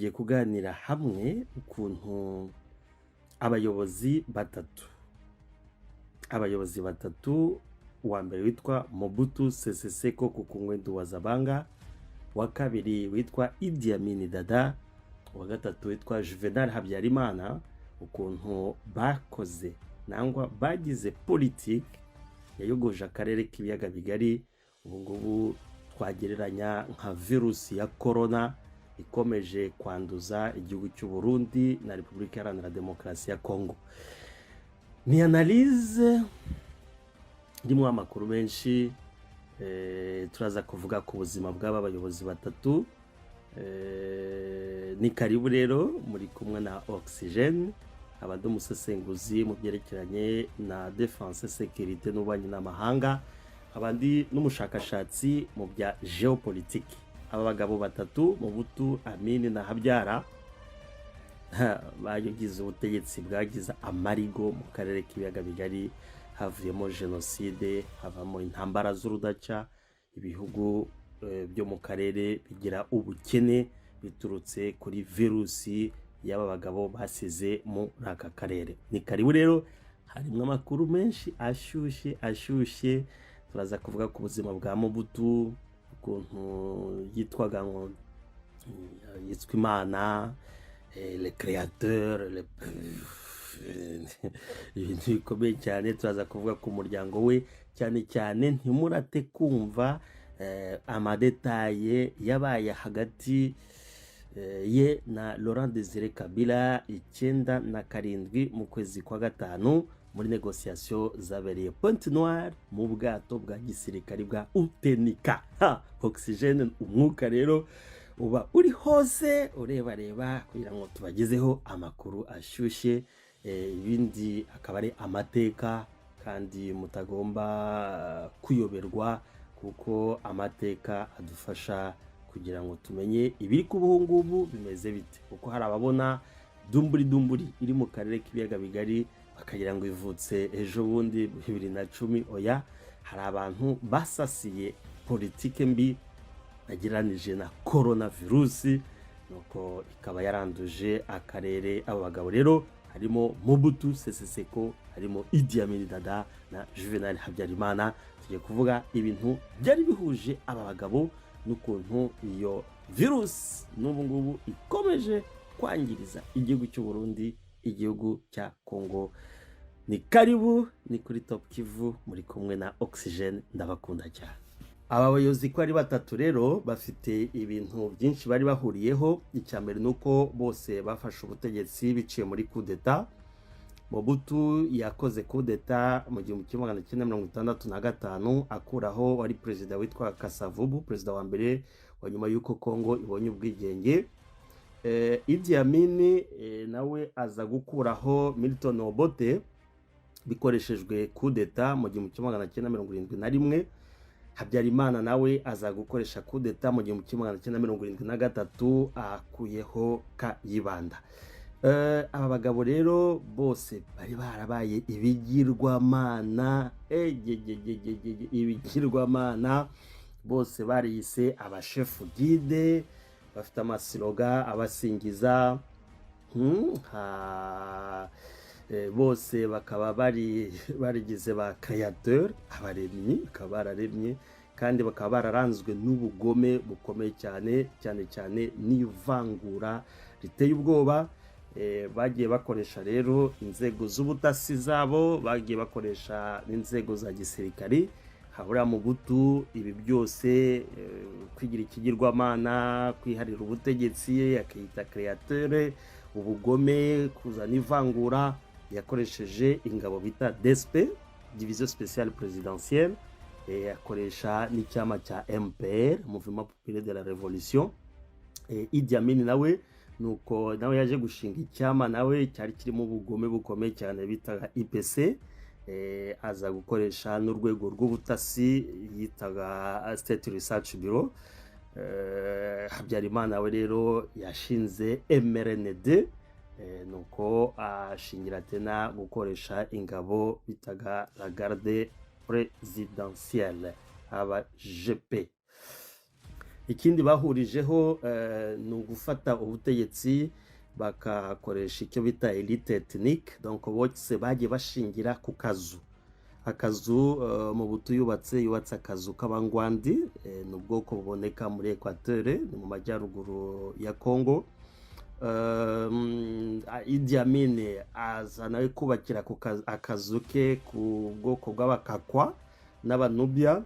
Tugiye kuganira hamwe ukuntu abayobozi batatu, uwa mbere witwa Mobutu Sese Seko Kuku Ngbendu wa Zabanga, uwa kabiri witwa Idi Amin Dada, uwa gatatu witwa Juvenal Habyarimana, ukuntu bakoze nangwa bagize politiki yayogoje akarere k'Ibiyaga Bigari, ubu ngubu twagereranya nka virusi ya korona ikomeje kwanduza igihugu cy'u Burundi na Repubulika Iharanira Demokarasi ya Kongo. Ni analyse irimo amakuru menshi. Turaza kuvuga ku buzima bw'aba bayobozi batatu. Ni karibu rero, muri kumwe na Oxygene, abandi umusesenguzi mu byerekeranye na défense, sécurité n'ububanyi n'amahanga, abandi n'umushakashatsi mu bya géopolitique. Aba bagabo batatu, Mobutu, Amini na Habyara, bagize ubutegetsi bwagize amarigo mu karere k'Ibiyaga Bigari. Havuyemo jenoside, havamo intambara z'urudaca, ibihugu byo mu karere bigira ubukene biturutse kuri virusi y'aba bagabo basize muri aka karere. Ni karibu rero, harimo amakuru menshi ashyushye ashyushye. Turaza kuvuga ku buzima bwa Mobutu, ukuntu yitwaga ngo yitwa Imana, le créateur, ibintu bikomeye cyane. Turaza kuvuga ku muryango we cyane cyane. Ntimurate kumva ama détails yabaye hagati ye na Laurent Desire Kabila 97 mu kwezi kwa gatanu, muri négociations zabereye Pointe Noire mu bwato bwa gisirikari bwa Utenika. Ha, Oxygene, umwuka rero uba uri hose urebareba kugira ngo tubagezeho amakuru ashyushye, ibindi akaba ari amateka kandi mutagomba kuyoberwa, kuko amateka adufasha kugira ngo tumenye ibiri kuba ubu ngubu bimeze bite, kuko hari ababona dumburi dumburi iri mu karere k'Ibiyaga Bigari bakagira ngo ivutse ejo bundi 2010. Oya, hari abantu basasiye politike mbi bagereranije na korona virusi, nuko ikaba yaranduje akarere. Abo bagabo rero harimo Mobutu Sese Seko, harimo Idi Amin Dada na Juvenal Habyarimana. Tugiye kuvuga ibintu byari bihuje aba bagabo n'ukuntu iyo virusi n'ubu ngubu ikomeje kwangiriza igihugu cy'u Burundi, igihugu cya Kongo. Ni karibu, ni kuri Top Kivu, muri kumwe na Oxygen, ndabakunda cyane. Aba bayobozi ko ari batatu rero bafite ibintu byinshi bari bahuriyeho. Icya mbere ni uko bose bafashe ubutegetsi biciye muri kudeta. Mobutu yakoze kudeta mu 1965, akuraho wari perezida witwa Kasavubu, perezida wa mbere wa nyuma y'uko Kongo ibonye ubwigenge. Idi Amin nawe aza gukuraho Milton Obote bikoreshejwe kudeta mu 1971. Habyarimana nawe aza gukoresha kudeta mu 1973, akuyeho Kayibanda. Aba bagabo rero bose bari barabaye ibigirwamana, egegegegege, ibigirwamana. Bose bariyise abashefu guide, bafite ama slogans abasingiza. Bose bakaba bari barigize ba créateur, abaremyi, bakaba bararemye kandi bakaba bararanzwe n'ubugome bukomeye cyane cyane cyane n'ivangura riteye ubwoba. Bagiye bakoresha rero inzego z'ubutasi zabo, bagiye bakoresha n'inzego za gisirikari. Habura Mobutu ibi byose, kwigira ikigirwamana, kwiharira ubutegetsi akiyita créateur, ubugome, kuzana ivangura, yakoresheje ingabo bita DSP, Division Spéciale Présidentielle, akoresha n'icyama cya MPR, Mouvement Populaire de la Révolution. Idi Amin nawe nuko nawe yaje gushinga icyama nawe cyari kirimo ubugome bukomeye cyane bitaga IPC, aza gukoresha n'urwego rw'ubutasi yitaga State Research Bureau. Habyarimana we rero yashinze MRND, nuko ashingira tena gukoresha ingabo bitaga la Garde Présidentielle, aba GP. Ikindi bahurijeho ni ugufata ubutegetsi bakakoresha icyo bita élite ethnique. Donc bose bagiye bashingira ku kazu. Akazu Mobutu yubatse akazu k'Abangwandi, ni ubwoko buboneka muri Equateur, ni mu majyaruguru ya Congo. Idi Amin aza nawe kubakira ku akazu ke ku bwoko bw'Abakakwa n'Abanubia.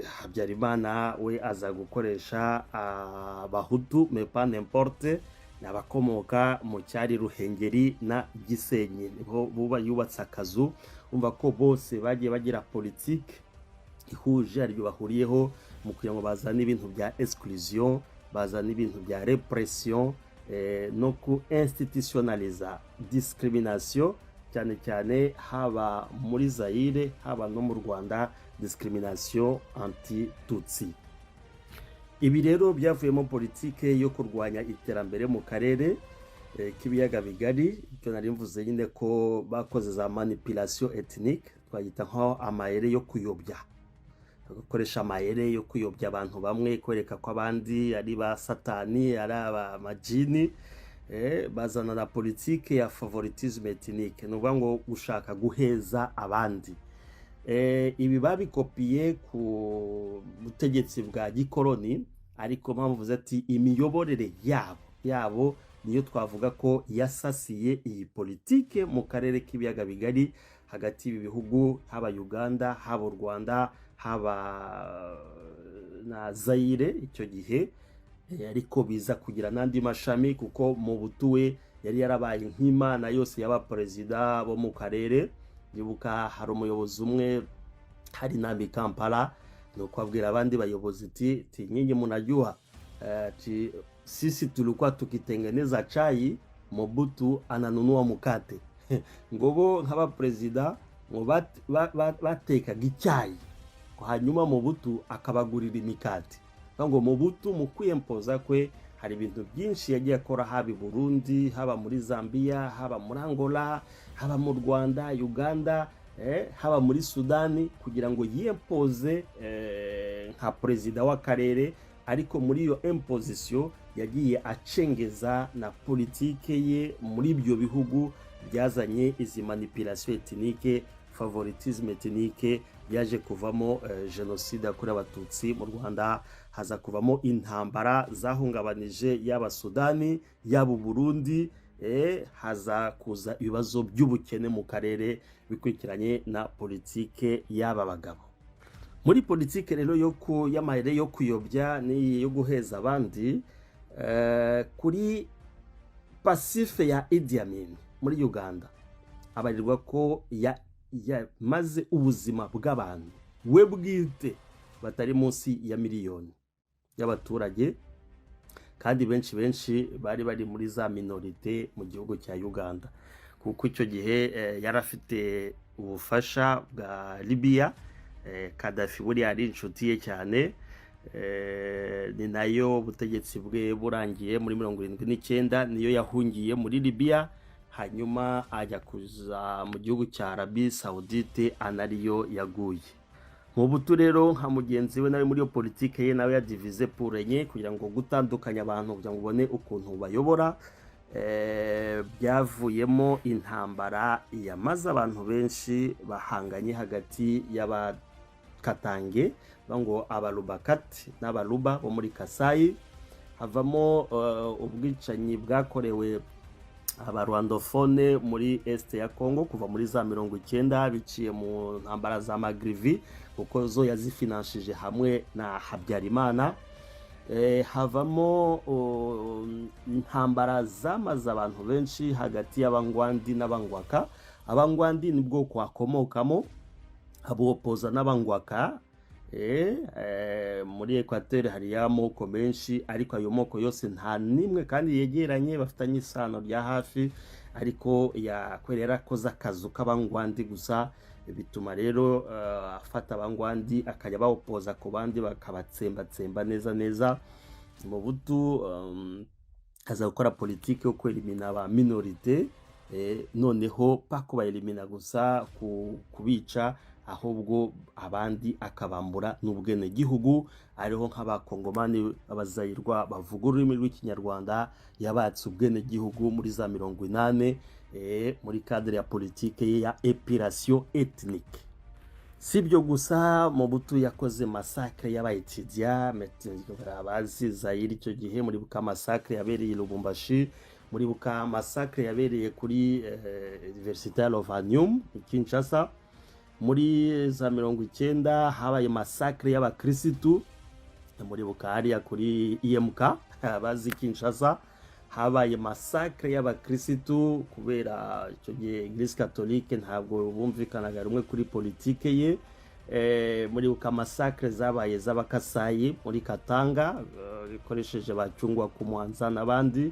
Habyarimana we aza gukoresha Abahutu, mais pas n'importe, ni abakomoka mu cyari Ruhengeri na Gisenyi, niho buba yubatse akazu. Umva ko bose bagiye bagira politike ihuje, aribyo bahuriyeho mu kugira ngo bazane ibintu bya exclusion, bazane ibintu bya répression, no ku institutionnaliza discrimination, cyane cyane haba muri Zaire, haba no mu Rwanda, discrimination anti tutsi. Ibi rero byavuyemo politike yo kurwanya iterambere mu karere k'ibiyaga bigari. Icyo nari mvuze nyine ko bakoze za manipulation ethnique, twayita nko amayeri yo kuyobya, gukoresha amayeri yo kuyobya abantu bamwe, kwereka ko abandi ari ba satani, ari abamajini. Bazana na politike ya favoritisme ethnique, ni ukuvuga ngo gushaka guheza abandi. Ibi babikopiye ku butegetsi bwa gikoroni, ariko mpamvu ati imiyoborere yabo niyo twavuga ko yasasiye iyi politike mu karere k'ibiyaga bigari hagati y'ibi bihugu, haba Uganda, haba u Rwanda, haba na Zaire icyo gihe. Ariko biza kugira n'andi mashami, kuko Mobutu we yari yarabaye nk'imana yose y'abaperezida bo mu karere. Ndibuka hari umuyobozi umwe, hari inama i Kampala, ni uko abwira abandi bayobozi ti "Nyinyi mnajua, ti sisi tulikuwa tukitengeneza chai, Mobutu ananunua mkate." Ngo bo nk'abaperezida ngo batekaga icyayi, hanyuma Mobutu akabagurira imikati. Ngo Mobutu mu kwiyempoza kwe hari ibintu byinshi yagiye akora, haba i Burundi, haba muri Zambia, haba muri Angola, haba mu Rwanda, Uganda, haba muri Sudani, kugira ngo yiyempoze nka perezida w'akarere. Ariko muri iyo imposition yagiye acengeza na politike ye muri ibyo bihugu, byazanye izi manipulation ethnique, favoritisme ethnique, byaje kuvamo jenoside yakorewe Abatutsi mu Rwanda, haza kuvamo intambara zahungabanije yaba Sudani, yaba Burundi, haza kuza ibibazo by'ubukene mu karere bikurikiranye na politike y'aba bagabo. Muri politike rero yo ku y'amayeri yo kuyobya n'iyi yo guheza abandi, kuri passif ya Idi Amin muri Uganda, abarirwa ko yamaze ubuzima bw'abantu we bwite batari munsi ya miliyoni y'abaturage, kandi benshi benshi bari bari muri za minorité mu gihugu cya Uganda, kuko icyo gihe yari afite ubufasha bwa Libiya. Kadafi buriya ari inshuti ye cyane. Ni nayo ubutegetsi bwe burangiye muri 79 niyo yahungiye muri Libiya, hanyuma ajya kuza mu gihugu cya Arabie Saoudite, anariyo yaguye. Mobutu rero nka mugenzi we nawe muri iyo politike ye nawe ya diviser pour régner, kugira ngo gutandukanya abantu kugira ngo ubone ukuntu bayobora, byavuyemo intambara yamaze abantu benshi bahanganye hagati y'Abakatange, ngo Abalubakati n'Abaluba bo muri Kasayi. Havamo ubwicanyi bwakorewe Abarwandophone muri Est ya Congo kuva muri za 90, biciye mu ntambara za Magrivi, kuko zo yazifinanshije hamwe na Habyarimana. Havamo intambara zamaze abantu benshi hagati y'Abangwandi n'Abangwaka. Abangwandi ni bwoko akomokamo, abopoza n'Abangwaka. Muri Equateur hari amoko menshi, ariko ayo moko yose nta nimwe kandi yegeranye, bafitanye isano rya hafi, ariko yakwera yarakoze akazu k'Abangwandi gusa. Bituma rero afata Abangwandi akajya bawopoza ku bandi, bakabatsembatsemba neza neza. Mobutu aza gukora politiki yo kwelimina ba minorité, noneho pa kubayelimina gusa, kubica, Ahubwo abandi akabambura n'ubwenegihugu, ariho nk'Abakongomani b'Abazayirwa bavuga ururimi rw'Ikinyarwanda yabatse ubwenegihugu muri za 80, muri cadre ya politike ye ya épuration ethnique. Si ibyo gusa, Mobutu yakoze massacre y'aba étudiants. Abazi Zayire icyo gihe, muribuka massacre yabereye i Lubumbashi, muribuka massacre yabereye kuri Université ya Lovanium i Kinshasa. Muri za 90 habaye massacre y'abakirisitu, muribuka hariya kuri IMK. Abazi Kinshasa, habaye massacre y'abakirisitu kubera icyo gihe Église catholique ntabwo bumvikanaga rumwe kuri politike ye. Muribuka massacre zabaye z'Abakasayi muri Katanga, bikoresheje ba Kyungu wa Kumwanza n'abandi.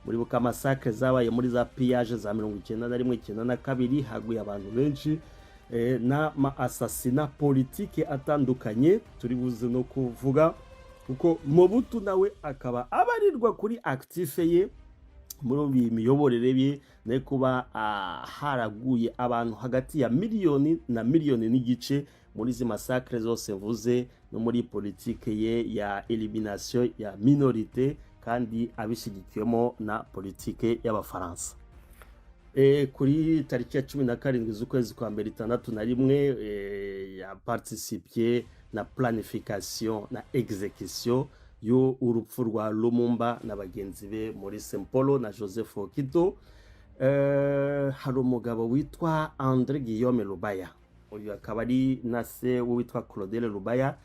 Muribuka massacre zabaye muri za pillage za 91, 92, haguye abantu benshi, n'ama assassinat politique atandukanye turi buze no kuvuga, kuko Mobutu nawe akaba abarirwa kuri actif ye muri iyi miyoborere ye no kuba haraguye abantu hagati ya miliyoni na miliyoni n'igice muri izi massacre zose mvuze, no muri politike ye ya élimination ya minorité, kandi abishyigikiwemo na politike y'Abafaransa. Kuri tariki ya 17 z'ukwezi kwa mbere 61, yaparticipye na planification na exécution y'urupfu rwa Lumumba na bagenzi be Maurice Mpolo na Joseph Okito. Hari umugabo witwa André Guillaume Lubaya, uyu akaba ari na se witwa Claudel Lubaya,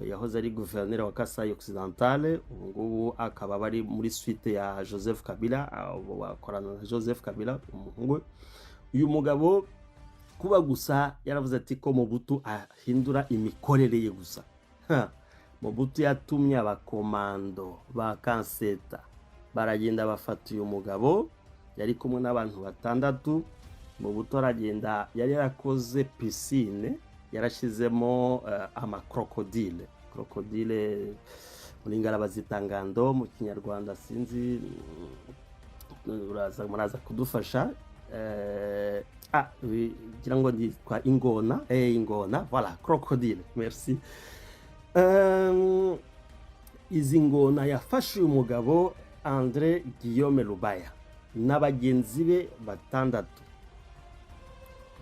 yahoze ari guverineri wa Kasai Occidental, ubu ngubu akaba bari muri suite ya Joseph Kabila, ubu bakorana na Joseph Kabila umuhungu we. Uyu mugabo kuba gusa yaravuze ati ko Mobutu ahindura imikorere ye gusa. Ha, Mobutu yatumye abakomando ba Kanseta baragenda bafata uyu mugabo, yari kumwe n'abantu batandatu. Mobutu aragenda, yari yarakoze piscine, yarashyizemo ama crocodile. Crocodile muri ngara bazita ngando mu Kinyarwanda, sinzi, muraza kudufasha. Ngira ngo nditwa ingona, ingona, voilà, crocodile, merci. Izi ngona yafashe uyu mugabo André Guillaume Lubaya na bagenzi be batandatu,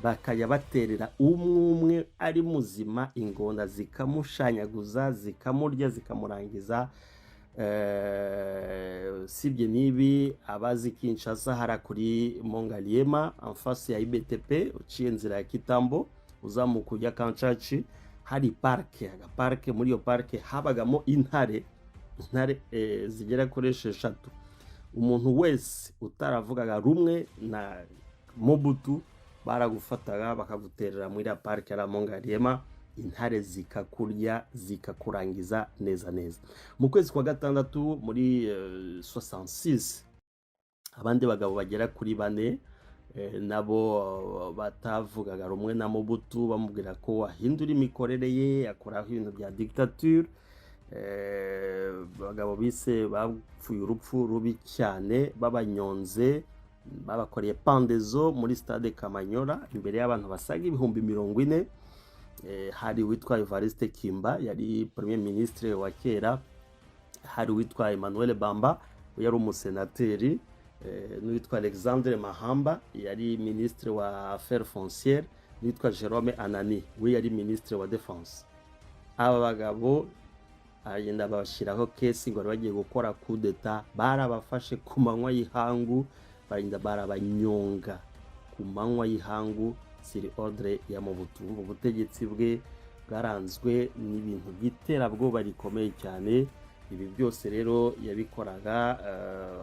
bakajya baterera umwe umwe ari muzima, ingona zikamushanyaguza, zikamurya, zikamurangiza. Sibye n'ibi, abazi Kinshasa, hara kuri Mont Ngaliema, en face ya IBTP, uciye inzira ya Kitambo uzamuka ujya Kancaci, hari parc, agaparke. Muri iyo parc habagamo intare, intare zigera kuri esheshatu. Umuntu wese utaravugaga rumwe na Mobutu baragufataga bakaguterera muri ya parc ya Mont Ngaliema, intare zikakurya, zikakurangiza neza neza. Mu kwezi kwa gatandatu muri 66, abandi bagabo bagera kuri bane, nabo batavugaga rumwe na Mobutu, bamubwira ko ahindura imikorere ye, akoraho ibintu bya dictature, abagabo bise bapfuye urupfu rubi cyane, babanyonze, babakoreye pendaison muri stade Kamanyola imbere y'abantu basaga 40,000. Hari uwitwa Evariste Kimba, yari premier ministre wa kera, hari uwitwa Emmanuel Bamba, yari umusenateri, n'uwitwa Alexandre Mahamba, yari ministre wa affaires foncières, n'uwitwa Jerome Anani, we yari ministre wa défense. Aba bagabo aragenda babashyiraho kesi ngo bari bagiye gukora coup d'état. Barabafashe ku manywa y'ihangu, baragenda barabanyonga ku manywa y'ihangu sur ordre ya Mobutu. Ubutegetsi bwe bwaranzwe n'ibintu by'iterabwoba rikomeye cyane. Ibi byose rero yabikoraga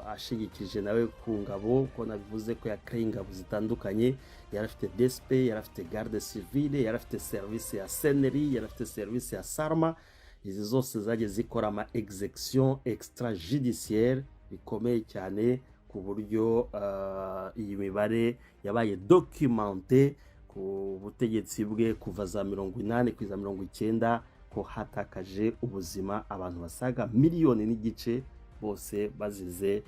ashigikije nawe ku ngabo, ko nabivuze ko yakreye ingabo zitandukanye. Yari afite DSP, yari afite garde civile, yari afite service ya SNR, yari afite service ya Sarma. Izi zose zagiye zikora ama exécution extrajudiciaire bikomeye cyane, ku buryo iyi mibare yabaye documentée ku butegetsi bwe kuva za 80 kugeza 90, ko hatakaje ubuzima abantu basaga miliyoni n'igice. Bose bazize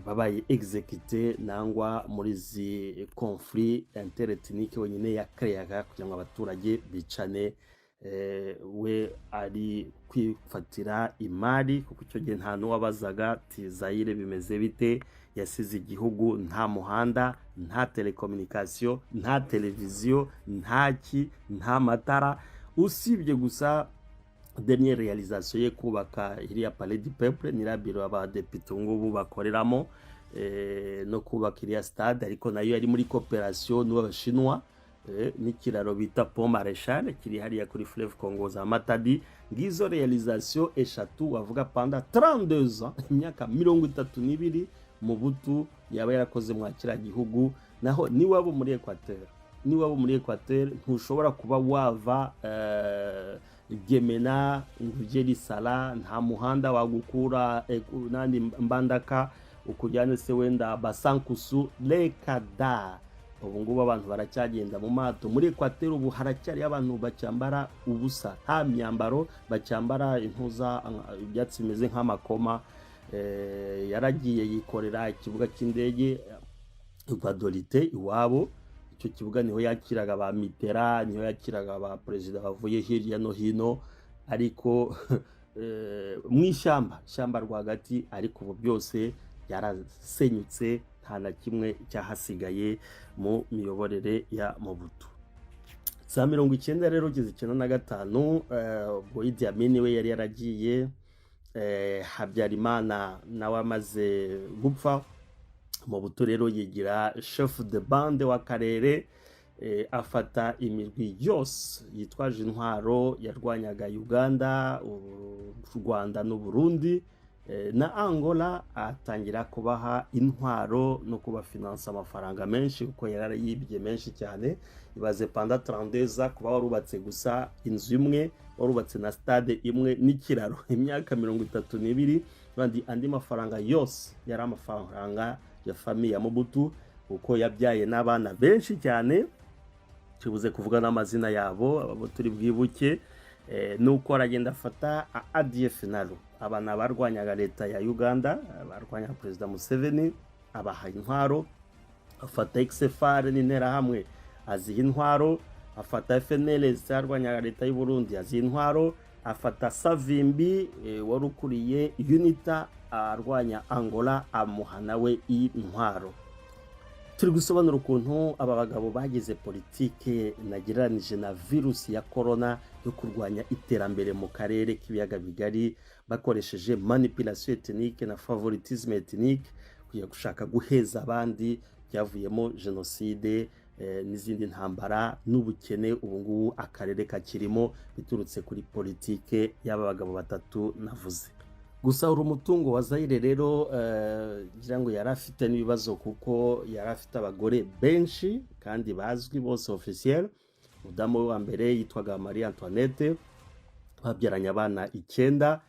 babaye exécuté nangwa muri izi conflit interethnique wenyine yakereyaga kugira ngo abaturage bicane, we ari kwifatira imari, kuko icyo gihe nta n'uwabazaga ati: "Zayire bimeze bite?" Yasize igihugu nta muhanda, nta télécommunication, nta televiziyo, nta ki, nta matara, usibye gusa dernière réalisation ye, kubaka iriya Palais du Peuple, niriya biro abadepite ubu ngubu bakoreramo, no kubaka iriya stade, ariko nayo yari muri coopération n'Abashinwa, n'ikiraro bita Pont Maréchal kiri hariya kuri fleuve Congo za Matadi. Ngizo réalisation eshatu wavuga pendant 32 ans, imyaka 32 Mobutu yaba yarakoze mwa kiriya gihugu. Naho niwaba muri Equateur, niwaba muri Equateur, ntushobora kuba wava Gemena ngo ujye Lisala. Nta muhanda wagukura nandi Mbandaka ukujyane se wenda Basankusu, reka da. Ubu ngubu abantu baracyagenda mu mato muri Equateur. Ubu haracyariho abantu bacyambara ubusa, nta myambaro, bacyambara impuza, ibyatsi bimeze nk'amakoma. Yaragiye yikorera ikibuga cy'indege Gbadolite iwabo. Icyo kibuga niho yakiraga ba Mitterrand, niho yakiraga ba perezida bavuye hirya no hino, ariko mu ishyamba, ishyamba rwagati. Ariko ubu byose byarasenyutse, nta na kimwe cyahasigaye mu miyoborere ya Mobutu. Za 90 rero ugeze 95, ubwo Idi Amin we yari yaragiye, Habyarimana nawe amaze gupfa, Mobutu rero yigira chef de bande w'akarere, afata imirwi yose yitwaje intwaro yarwanyaga Uganda, u Rwanda n'u Burundi na Angola, atangira kubaha intwaro no kubafinansa amafaranga menshi, kuko yari yibye menshi cyane. Ibaze pendant 32 kuba warubatse gusa inzu imwe, warubatse na stade imwe n'ikiraro, imyaka 32. Kandi andi mafaranga yose yari amafaranga ya famille ya Mobutu, kuko yabyaye n'abana benshi cyane, tubuze kuvuga n'amazina yabo, abo turi bwibuke. Nuko aragenda afata ADF NALU, abana barwanyaga leta ya Uganda, barwanyaga Perezida Museveni, abaha intwaro. Afata ex-FAR n'Interahamwe, aziha intwaro. Afata FNL zarwanyaga leta y'u Burundi, aziha intwaro. Afata Savimbi, wari ukuriye UNITA arwanya Angola, amuha nawe intwaro. Turi gusobanura ukuntu aba bagabo bagize politike nagereranije na virusi ya corona yo kurwanya iterambere mu karere k'Ibiyaga Bigari, bakoresheje manipulation ethnique na favoritisme ethnique, kujya gushaka guheza abandi, byavuyemo jenoside n'izindi ntambara n'ubukene ubu ngubu akarere kakirimo, biturutse kuri politike y'aba bagabo batatu navuze. Gusahura umutungo wa Zayire rero, ngira ngo yari afite n'ibibazo, kuko yari afite abagore benshi kandi bazwi bose officiel. Umudamu we wa mbere yitwaga Marie Antoinette, babyaranye abana icyenda,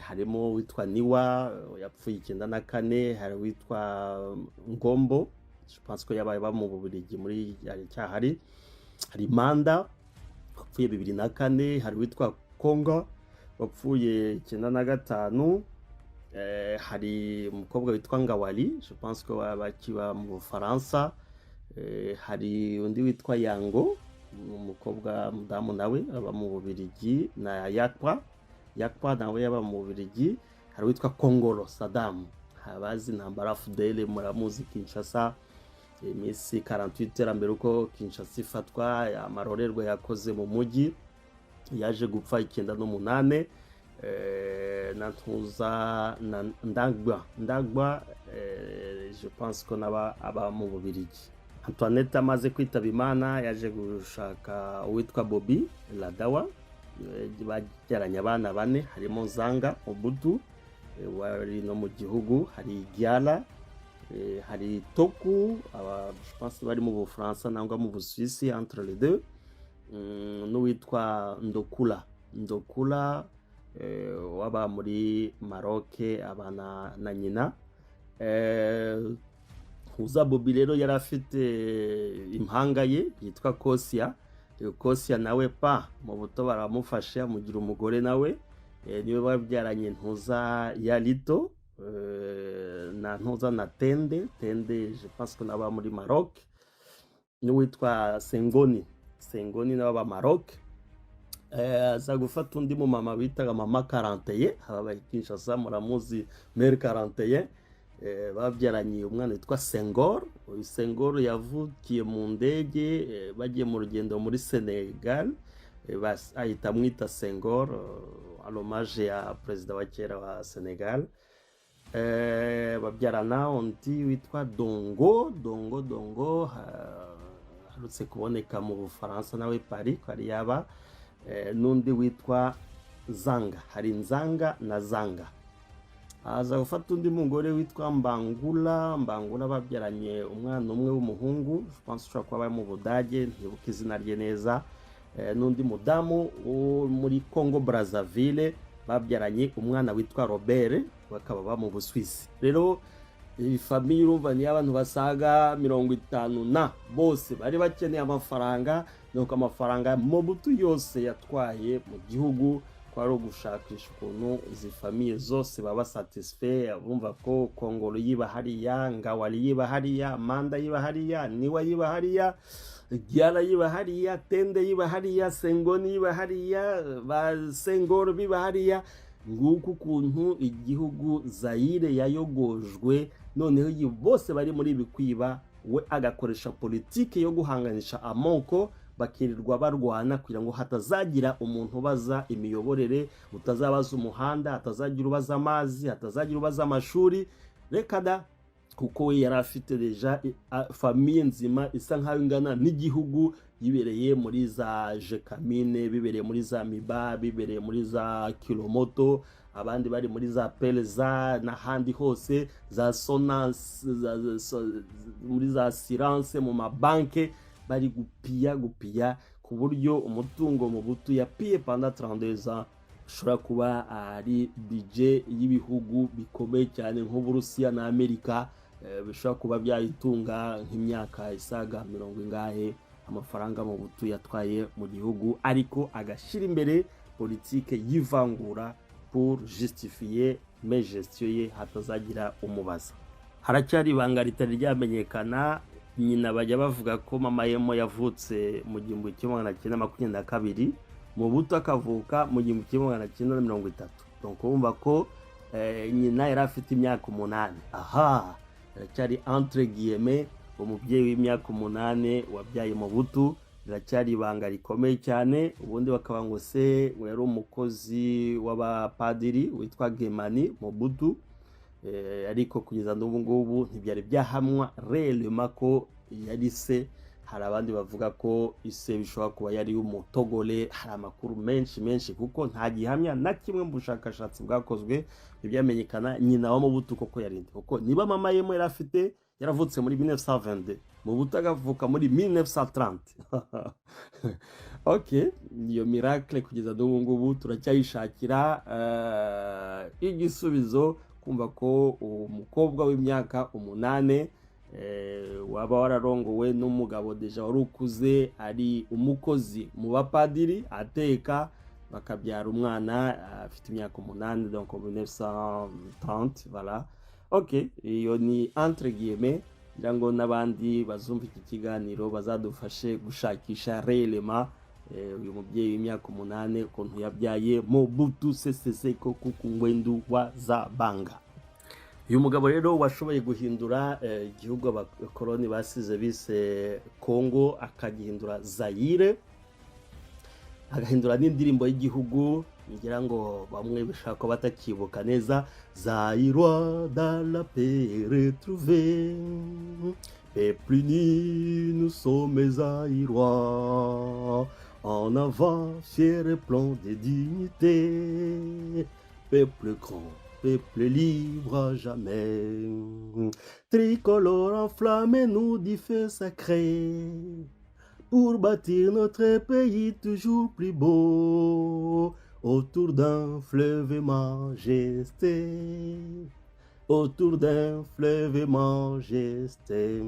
harimo uwitwa Niwa yapfuye 94, hari uwitwa Ngombo, je pense ko yabaye ba mu Bubiligi muri cyahari, hari Manda wapfuye 2004, hari uwitwa Konga wapfuye 95, hari umukobwa witwa Ngawali, je pense ko bakiba mu Bufaransa, hari undi witwa Yango, umukobwa mudamu nawe aba mu Bubiligi, na Yakwa, Yakwa nawe yaba mu Bubiligi. Hari uwitwa Kongolo Sadamu, abazi intambara AFDL muramuzi, Kinshasa, iminsi 48 mbere uko Kinshasa ifatwa, amarorerwa yakoze mu mujyi, yaje gupfa 98, na ntuza na Ndagwa, Ndagwa, je pense ko naba aba mu Bubiligi. Antoinette amaze kwitaba Imana, yaje gushaka uwitwa Bobby Ladawa, babyaranye abana bane, harimo Zanga Obudu wari no mu gihugu, hari Giala, hari Toku, aba je pense bari mu Bufaransa nangwa mu Busuwisi, entre les deux, n'uwitwa Ndokula, Ndokula waba muri Maroc, abana na nyina. Huza Bobi rero yari afite impanga ye yitwa Kosia. Kosia nawe pa mu buto baramufashe, amugira umugore nawe. Niwe babyaranye ntuza ya Lito na ntuza na Tende. Tende, je pense ko naba muri Maroc, n'uwitwa Sengoni. Sengoni nawe aba Maroc. Aza gufata undi mu mama bitaga mama 41, aba Kinshasa muramuzi, mère 41. Babyaranye umwana witwa Sengor. Uyu Sengor yavukiye mu ndege, bagiye mu rugendo muri Senegal, ahita amwita Sengor à l'hommage ya perezida wa kera wa Senegal. Babyarana undi witwa Dongo. Dongo, Dongo aherutse kuboneka mu Bufaransa nawe, Paris ko ari yaba, n'undi witwa Zanga. Hari Nzanga na Zanga. Aza gufata undi mugore witwa Mbangula. Mbangula babyaranye umwana umwe w'umuhungu, je pense ushobora kuba ari mu Budage, ntibuka izina rye neza. N'undi mudamu wo muri Congo Brazzaville babyaranye umwana witwa Robert, bakaba ba mu Busuwisi. Rero iyi famille urumva niyo abantu basaga 50 na bose bari bakeneye amafaranga. Nuko amafaranga Mobutu yose yatwaye mu gihugu ko ari ugushakisha ukuntu izi famille zose baba satisfait. Bumva ko Kongolo yiba hariya, Ngawali yiba hariya, Manda yiba hariya, Niwa yiba hariya, Gyara yiba hariya, Tende yiba hariya, Sengoni yiba hariya, ba Sengoro biba hariya. Nguko ukuntu igihugu Zayire yayogojwe. Noneho iyi bose bari muri ibi kwiba, we agakoresha politiki yo guhanganisha amoko, bakirirwa barwana kugira ngo hatazagira umuntu ubaza imiyoborere, utazabaza umuhanda, hatazagira ubaza amazi, hatazagira ubaza amashuri. Reka da, kuko we yari afite déjà famille nzima isa nkaho ingana n'igihugu, yibereye muri za Gécamines, bibereye muri za Miba, bibereye muri za Kilomoto, abandi bari muri za Peleza n'ahandi hose, za Sonance, muri za assurance, mu mabanke, bari gupiya gupiya, ku buryo umutungo Mobutu yapiye pendant 32 ans ushobora kuba ari budget y'ibihugu bikomeye cyane nk'Uburusiya na Amerika, bishobora kuba byayitunga nk'imyaka isaga mirongo ingahe. Amafaranga Mobutu yatwaye mu gihugu, ariko agashyira imbere politike y'ivangura pour justifier mégestion ye, hatazagira umubaza. Haracyari ibanga ritari ryamenyekana. Nyina bajya bavuga ko mama Yemo yavutse mu 1922, Mobutu akavuka mu 1930. Donc urumva ko nyina yari afite imyaka 8. Aha haracyari entre guillemets umubyeyi w'imyaka 8 wabyaye Mobutu, riracyari ibanga rikomeye cyane. Ubundi bakaba ngo se ngo yari umukozi w'abapadiri witwa Gemani Mobutu, ariko kugeza n'ubu ngubu ntibyari byahamwa réellement ko yari se. Hari abandi bavuga ko ise bishobora kuba yari umutogole. Hari amakuru menshi menshi, kuko nta gihamya na kimwe mu bushakashatsi bwakozwe ntibyamenyekana nyina wa Mobutu koko yarinde. Kuko niba mama Yemo yari afite yaravutse muri 1922, Mobutu agavuka muri 1930, ok, iyo miracle kugeza n'ubu ngubu turacyayishakira igisubizo. Kumva ko umukobwa w'imyaka 8 waba wararongowe n'umugabo déjà wari ukuze, ari umukozi mu bapadiri ateka, bakabyara umwana afite imyaka 8, donc 1930, voilà. Ok, iyo ni entre guillemets, ngira ngo n'abandi bazumva iki kiganiro bazadufashe gushakisha réellement uyu mubyeyi w'imyaka 8 ukuntu yabyaye Mobutu Sese Seko Kuku Ngbendu wa Zabanga. Uyu mugabo rero washoboye guhindura igihugu abakoloni basize bise Congo, akagihindura Zayire, agahindura n'indirimbo y'igihugu, ngira ngo bamwe bishobora kuba batakibuka neza: "Zaïrois dans la paix retrouvés, peuple uni, nous sommes Zaïrois, en avant, fiers et plein de dignité, peuple grand, peuple libre à jamais. Tricolore, enflammez-nous du feu sacré pour bâtir notre pays toujours plus beau, autour d'un fleuve majesté, autour d'un fleuve majesté.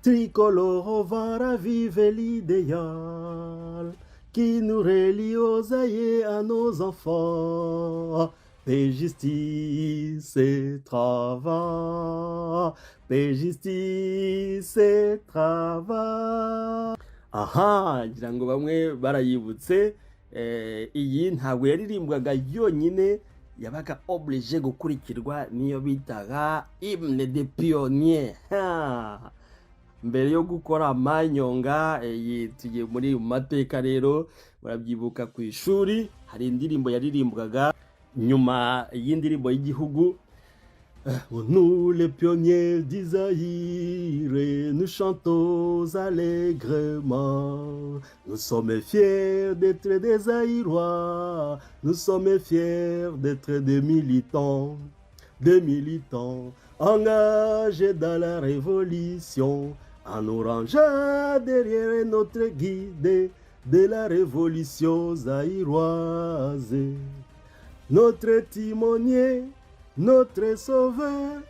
Tricolore au vent ravive l'idéal. Qui nous relie aux Zaïre, à nos enfants. Paix, justice et travail. Paix, justice et travail. Aha, ngira ngo bamwe barayibutse. Iyi ntabwo yaririmbwaga yonyine, yabaga obligé gukurikirwa n'iyo bitaga hymne de pionnier. Ha! Mbere yo gukora manyonga, iyi tugiye muri mu mateka rero. Murabyibuka ku ishuri hari indirimbo yaririmbwaga nyuma y'indirimbo y'igihugu. Nous, les pionniers du Zaïre, nous chantons allègrement. Nous sommes fiers d'être des Zaïrois, nous sommes fiers d'être des militants engagés dans la révolution, en nous rangeant derrière notre guide de la révolution zaïroise. Notre timonier, notre sauveur,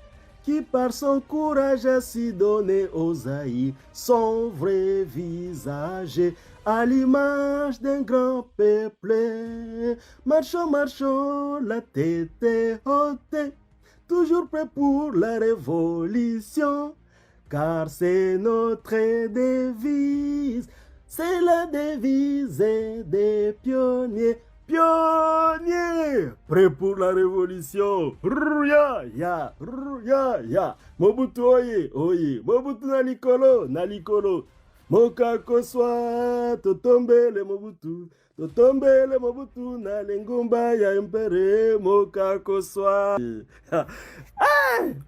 qui par son courage a su donner au Zaïre son vrai visage, à l'image d'un grand peuple. Marchons, marchons, la tête haute, toujours prêt pour la révolution, car c'est notre devise, c'est la devise des pionniers. Pionniers, prêts pour la révolution. Rouya, ya, rouya, ya. Mobutu oye, oye. Mobutu na likolo, na likolo. Mokakoswa, totombele Mobutu. Totombele Mobutu na lengumba ya MPR. Mokakoswa. Ah,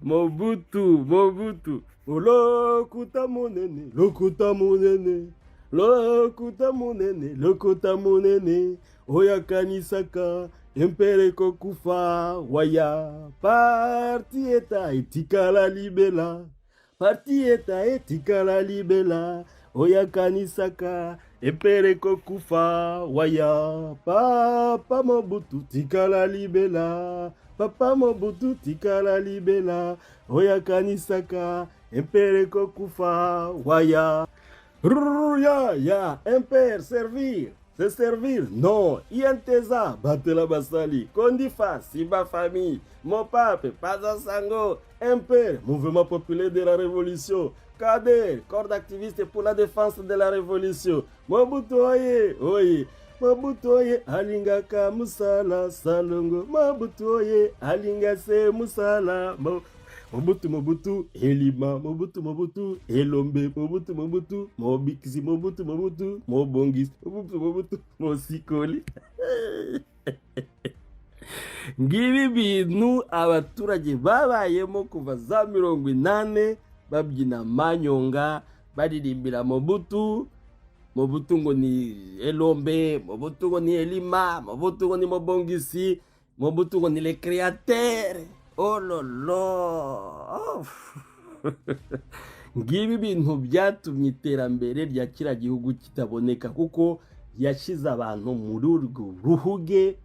Mobutu, Mobutu. Lokuta monene, lokuta monene. Lokuta monene, lokuta monene. Oyo akanisaka MPR ekokufa, waya. Parti État etikala libela, parti État etikala libela. Oyo akanisaka MPR ekokufa, waya. Papa Mobutu tikala libela, papa Mobutu tikala libela. Oyo akanisaka MPR ekokufa, waya. Ya ya, MPR, servir, c'est servir. Non, INTESA, batela basali, Kondifa, Siba famille, Mopape, Paza Sango, MPR, Mouvement populaire de la Révolution, Kader, corps d'activistes pour la défense de la Révolution, Mobutu oye, oye, Mobutu oye, alingaka musala salongo, Mobutu oye, alinga se musala, Mo Mobutu, Mobutu elima, Mobutu, Mobutu elombe, Mobutu, Mobutu mobikisi, Mobutu, Mobutu mobongisi, Mobutu, Mobutu mosikoli. Ngibi bintu abaturage babayemo kuva za 80, babyina manyonga, baririmbira Mobutu. Mobutu ngo ni elombe, Mobutu ngo ni elima, Mobutu ngo ni mobongisi, Mobutu ngo ni le créateur. Ololo, oh. Ngibi ibintu byatumye iterambere rya kiriya gihugu kitaboneka, kuko yashyize abantu muri urwo ruhuge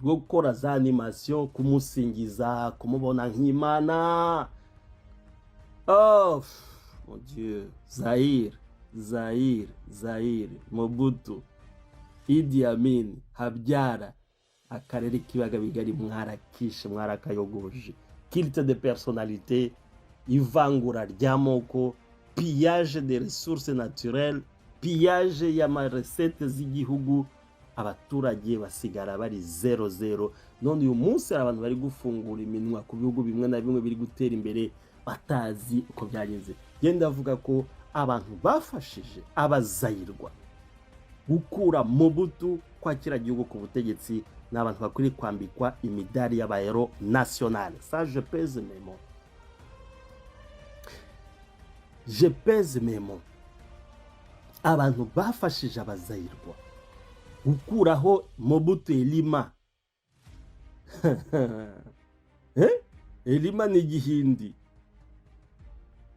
rwo gukora za animation, kumusingiza, kumubona nk'Imana. Oh mon Dieu, Zaire, Zaire, Zaire, Mobutu, Idi Amin, Habyara, akarere k'ibiyaga bigari mwarakishe, mwarakayogoje. Culte de personnalité, ivangura ry'amoko, pillage de ressources naturelles, pillage y'ama recettes z'igihugu, abaturage basigara bari zéro zéro. None uyu munsi hari abantu bari gufungura iminwa ku bihugu bimwe na bimwe biri gutera imbere, batazi uko byagenze. Genda avuga ko abantu bafashije abazayirwa gukura Mobutu kwa kiriya gihugu ku butegetsi ni abantu bakwiriye kwambikwa imidari y'aba héros national. Ça, je pèse mes mots, je pèse mes mots. Abantu bafashije abazayirwa gukuraho Mobutu elima. Eh? Elima ni igihindi.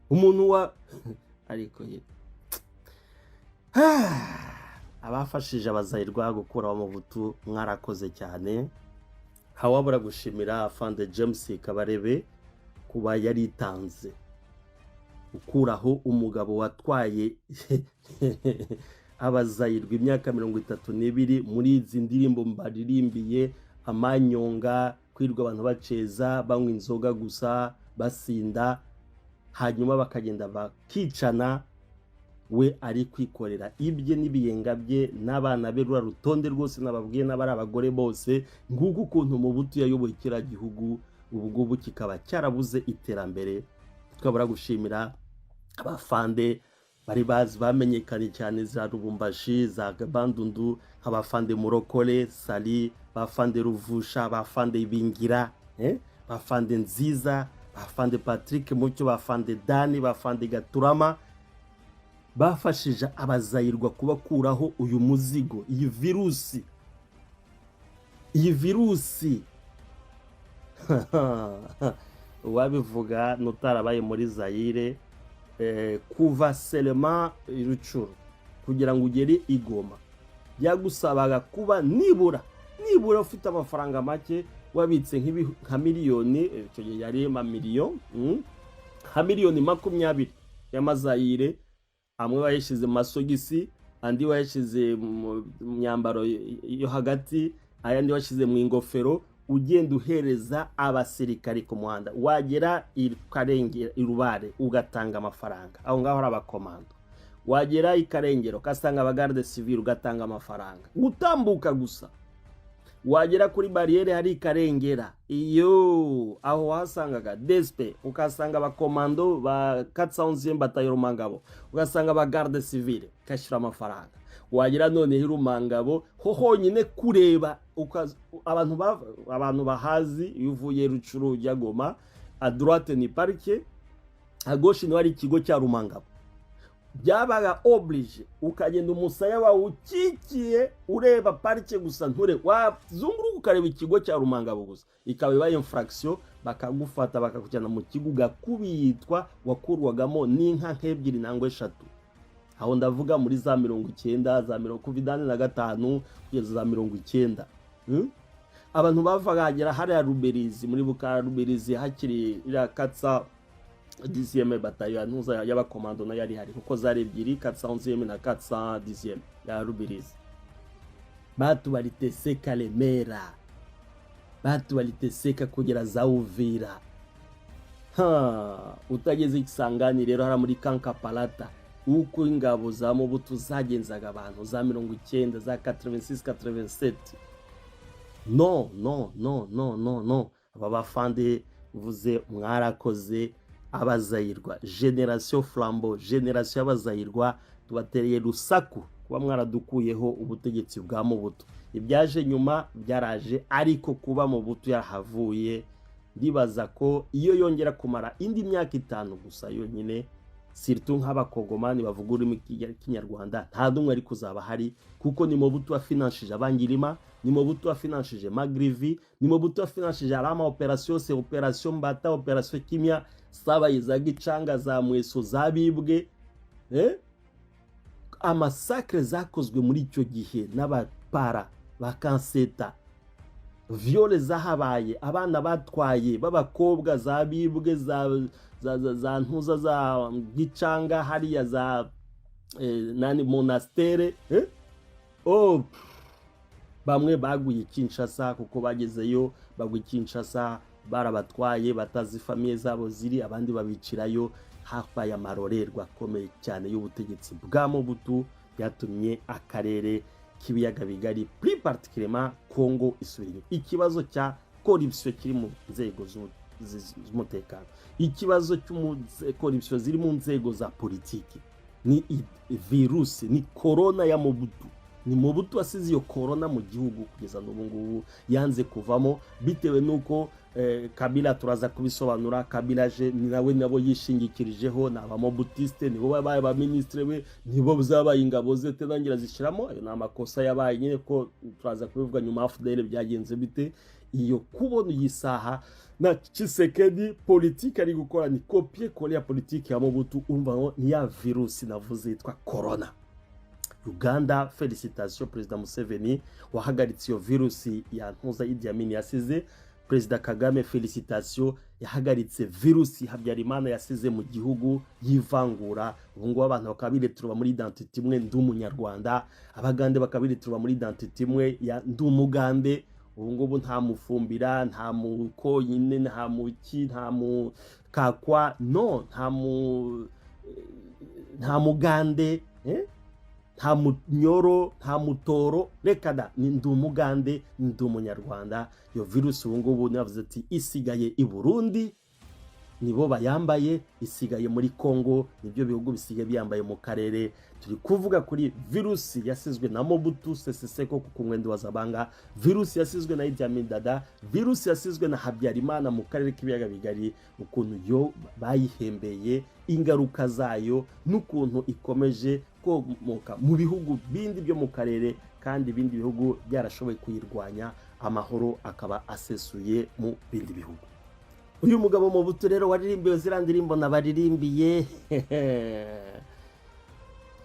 Umuntu wa ariko ye, abafashije abazayirwa gukuraho Mobutu, mwarakoze cyane. Ntawabura gushimira Afande James Kabarebe kuba yaritanze gukuraho umugabo watwaye. Abazayirwa imyaka 32 muri izi ndirimbo mbaririmbiye, amanyonga, kwirirwa abantu baceza, banywa inzoga gusa, basinda, hanyuma bakagenda bakicana. We ari kwikorera ibye n'ibiyenga bye n'abana be, rura rutonde rwose nababwiye, n'abari abagore bose. Nguko ukuntu Mobutu yayoboye kiriya gihugu, ubu ngubu kikaba cyarabuze iterambere. Twabura gushimira abafande bari bazi, bamenyekanye cyane za Lubumbashi, za Bandundu, nk'abafande Murokore Sali, bafande Ruvusha, bafande Bingira, bafande Nziza, bafande Patrick Mucyo, bafande Dani, bafande Gaturama, bafashije Abazayirwa kubakuraho uyu muzigo, iyi virusi, iyi virusi. Uwabivuga n'utarabaye muri Zayire, kuva Selema Rutshuru kugira ngo ugere i Goma byagusabaga kuba nibura nibura ufite amafaranga make wabitse nka miliyoni, icyo gihe yari amamiliyo, nka miliyoni 20 y'amazayire, amwe wayashyize mu masogisi, andi wayashyize mu myambaro yo hagati, ayandi washyize mu ingofero, ugenda uhereza abasirikari ku muhanda. Wagera i Karengera, i Rubare, ugatanga amafaranga, aho ngaho hari abakomando. Wagera i Karengero ugasanga abagarde civile, ugatanga amafaranga gutambuka gusa. Wagera kuri bariyeri hari i Karengera, iyo aho wahasangaga DSP, ukahasanga abakomando ba 411 batayo Rumangabo, ugasanga abagarde civile, ugashyira amafaranga. Wagera noneho i Rumangabo ho honyine kureba abantu bahazi, iyo uvuye Rutshuru ujya Goma, à droite ni parike, à gauche niho hari ikigo cya Rumangabo. Byabaga obligé ukagenda umusaya wawe ukikiye ureba parike gusa, nture wazunguruka ukareba ikigo cya Rumangabo gusa, ikaba ibaye infraction, bakagufata bakakujyana mu kigo ugakubitwa. Wakurwagamo n'inka nk'ebyiri nangwa eshatu. Aho ndavuga muri za 90, za mirongo kuva 85 kugeza za 90. Abantu bavaga hagera hariya Ruberizi, muri Bukara Ruberizi, hakiri iriya 410e batayo ya ntuza y'abakomando nayo yari hari, kuko zari ebyiri, 411e na 410e ya Ruberizi. Batu baliteseka Lemera, batu baliteseka kugera za Uvira. Ha, utageze Kisangani rero, hariya muri Kankapalata, uko ingabo za Mobutu zagenzaga abantu za 90, za 86, 87. No, no, no, no, no, no, aba bafande mvuze, mwarakoze. Abazayirwa, génération flambeau, génération y'Abazayirwa, tubatereye rusaku kuba mwaradukuyeho ubutegetsi bwa Mobutu. Ibyaje nyuma byaraje, ariko kuba Mobutu yarahavuye, ndibaza ko iyo yongera kumara indi myaka 5 gusa yonyine, surtout nk'Abakongomani bavuga ururimi rw'Ikinyarwanda, nta n'umwe ari kuzaba ahari, kuko ni Mobutu wafinanshije Abangirima, ni Mobutu wafinanshije Magrivi, ni Mobutu wafinanshije arama opération se, opération Mbata, opération Kimia, zabaye za Gicanga, za Mweso, zabibwe, Amassacres zakozwe muri icyo gihe n'abapara ba Kanseta, viols zahabaye, abana batwaye b'abakobwa zabibwe, za ntuza, za Gicanga hariya, za nani, monastere, Oh, bamwe baguye Kinshasa, kuko bagezeyo bagwa Kinshasa barabatwaye, batazi famille zabo ziri, abandi babicirayo. Habaye amarorerwa akomeye cyane y'ubutegetsi bwa Mobutu, byatumye akarere k'ibiyaga bigari, plus particulièrement Congo, isubira inyuma. Ikibazo cya corruption kiri mu nzego z'umutekano, ikibazo corruption ziri mu nzego za politiki, ni virusi, ni corona ya Mobutu. Ni Mobutu wasize iyo corona mu gihugu, kugeza n'ubu ngubu yanze kuvamo, bitewe n'uko Kabila, turaza kubisobanura, Kabila je ni nawe, nabo yishingikirijeho, ni abamobutiste, nibo babaye abaminisitiri be, nibo zabaye ingabo ze tenangira zishyiramo. Ayo ni amakosa yabaye nyine, ko turaza kubivuga nyuma. AFDL byagenze bite? Iyo kubona iyi saha na Tshisekedi politiki ari gukora ni copier-coller ya politiki ya Mobutu, urumva ngo ni ya virusi navuze yitwa corona. Uganda, félicitations Perezida Museveni wahagaritse iyo virusi ya ntuza Idi Amin yasize. Perezida Kagame, félicitations, yahagaritse virusi Habyarimana yasize mu gihugu y'ivangura. Ubu ngubu abantu bakaba bireturuba muri identité imwe, ndi Umunyarwanda, Abagande bakaba bireturuba muri identité imwe ya ndi Umugande. Ubu ngubu nta Mufumbira, nta Mukonyine, nta muki, nta Mukakwa, no nta Mugande, eh? Nta Munyoro, nta Mutoro, reka da, ni ndi Umugande, ndi Umunyarwanda. Iyo virusi ubu ngubu navuze ati isigaye i Burundi, nibo bayambaye, isigaye muri Congo, nibyo bihugu bisigaye byambaye mu karere. Turi kuvuga kuri virusi yasizwe na Mobutu Sese Seko ku Ngbendu wa Zabanga, virusi yasizwe na Idi Amin Dada, virusi yasizwe na Habyarimana mu karere k'Ibiyaga Bigari, ukuntu yo bayihembeye, ingaruka zayo n'ukuntu ikomeje komoka mu bihugu bindi byo mu karere, kandi ibindi bihugu byarashoboye kuyirwanya, amahoro akaba asesuye mu bindi bihugu. Uyu mugabo Mobutu rero waririmbiwe ziriya ndirimbo nabaririmbiye,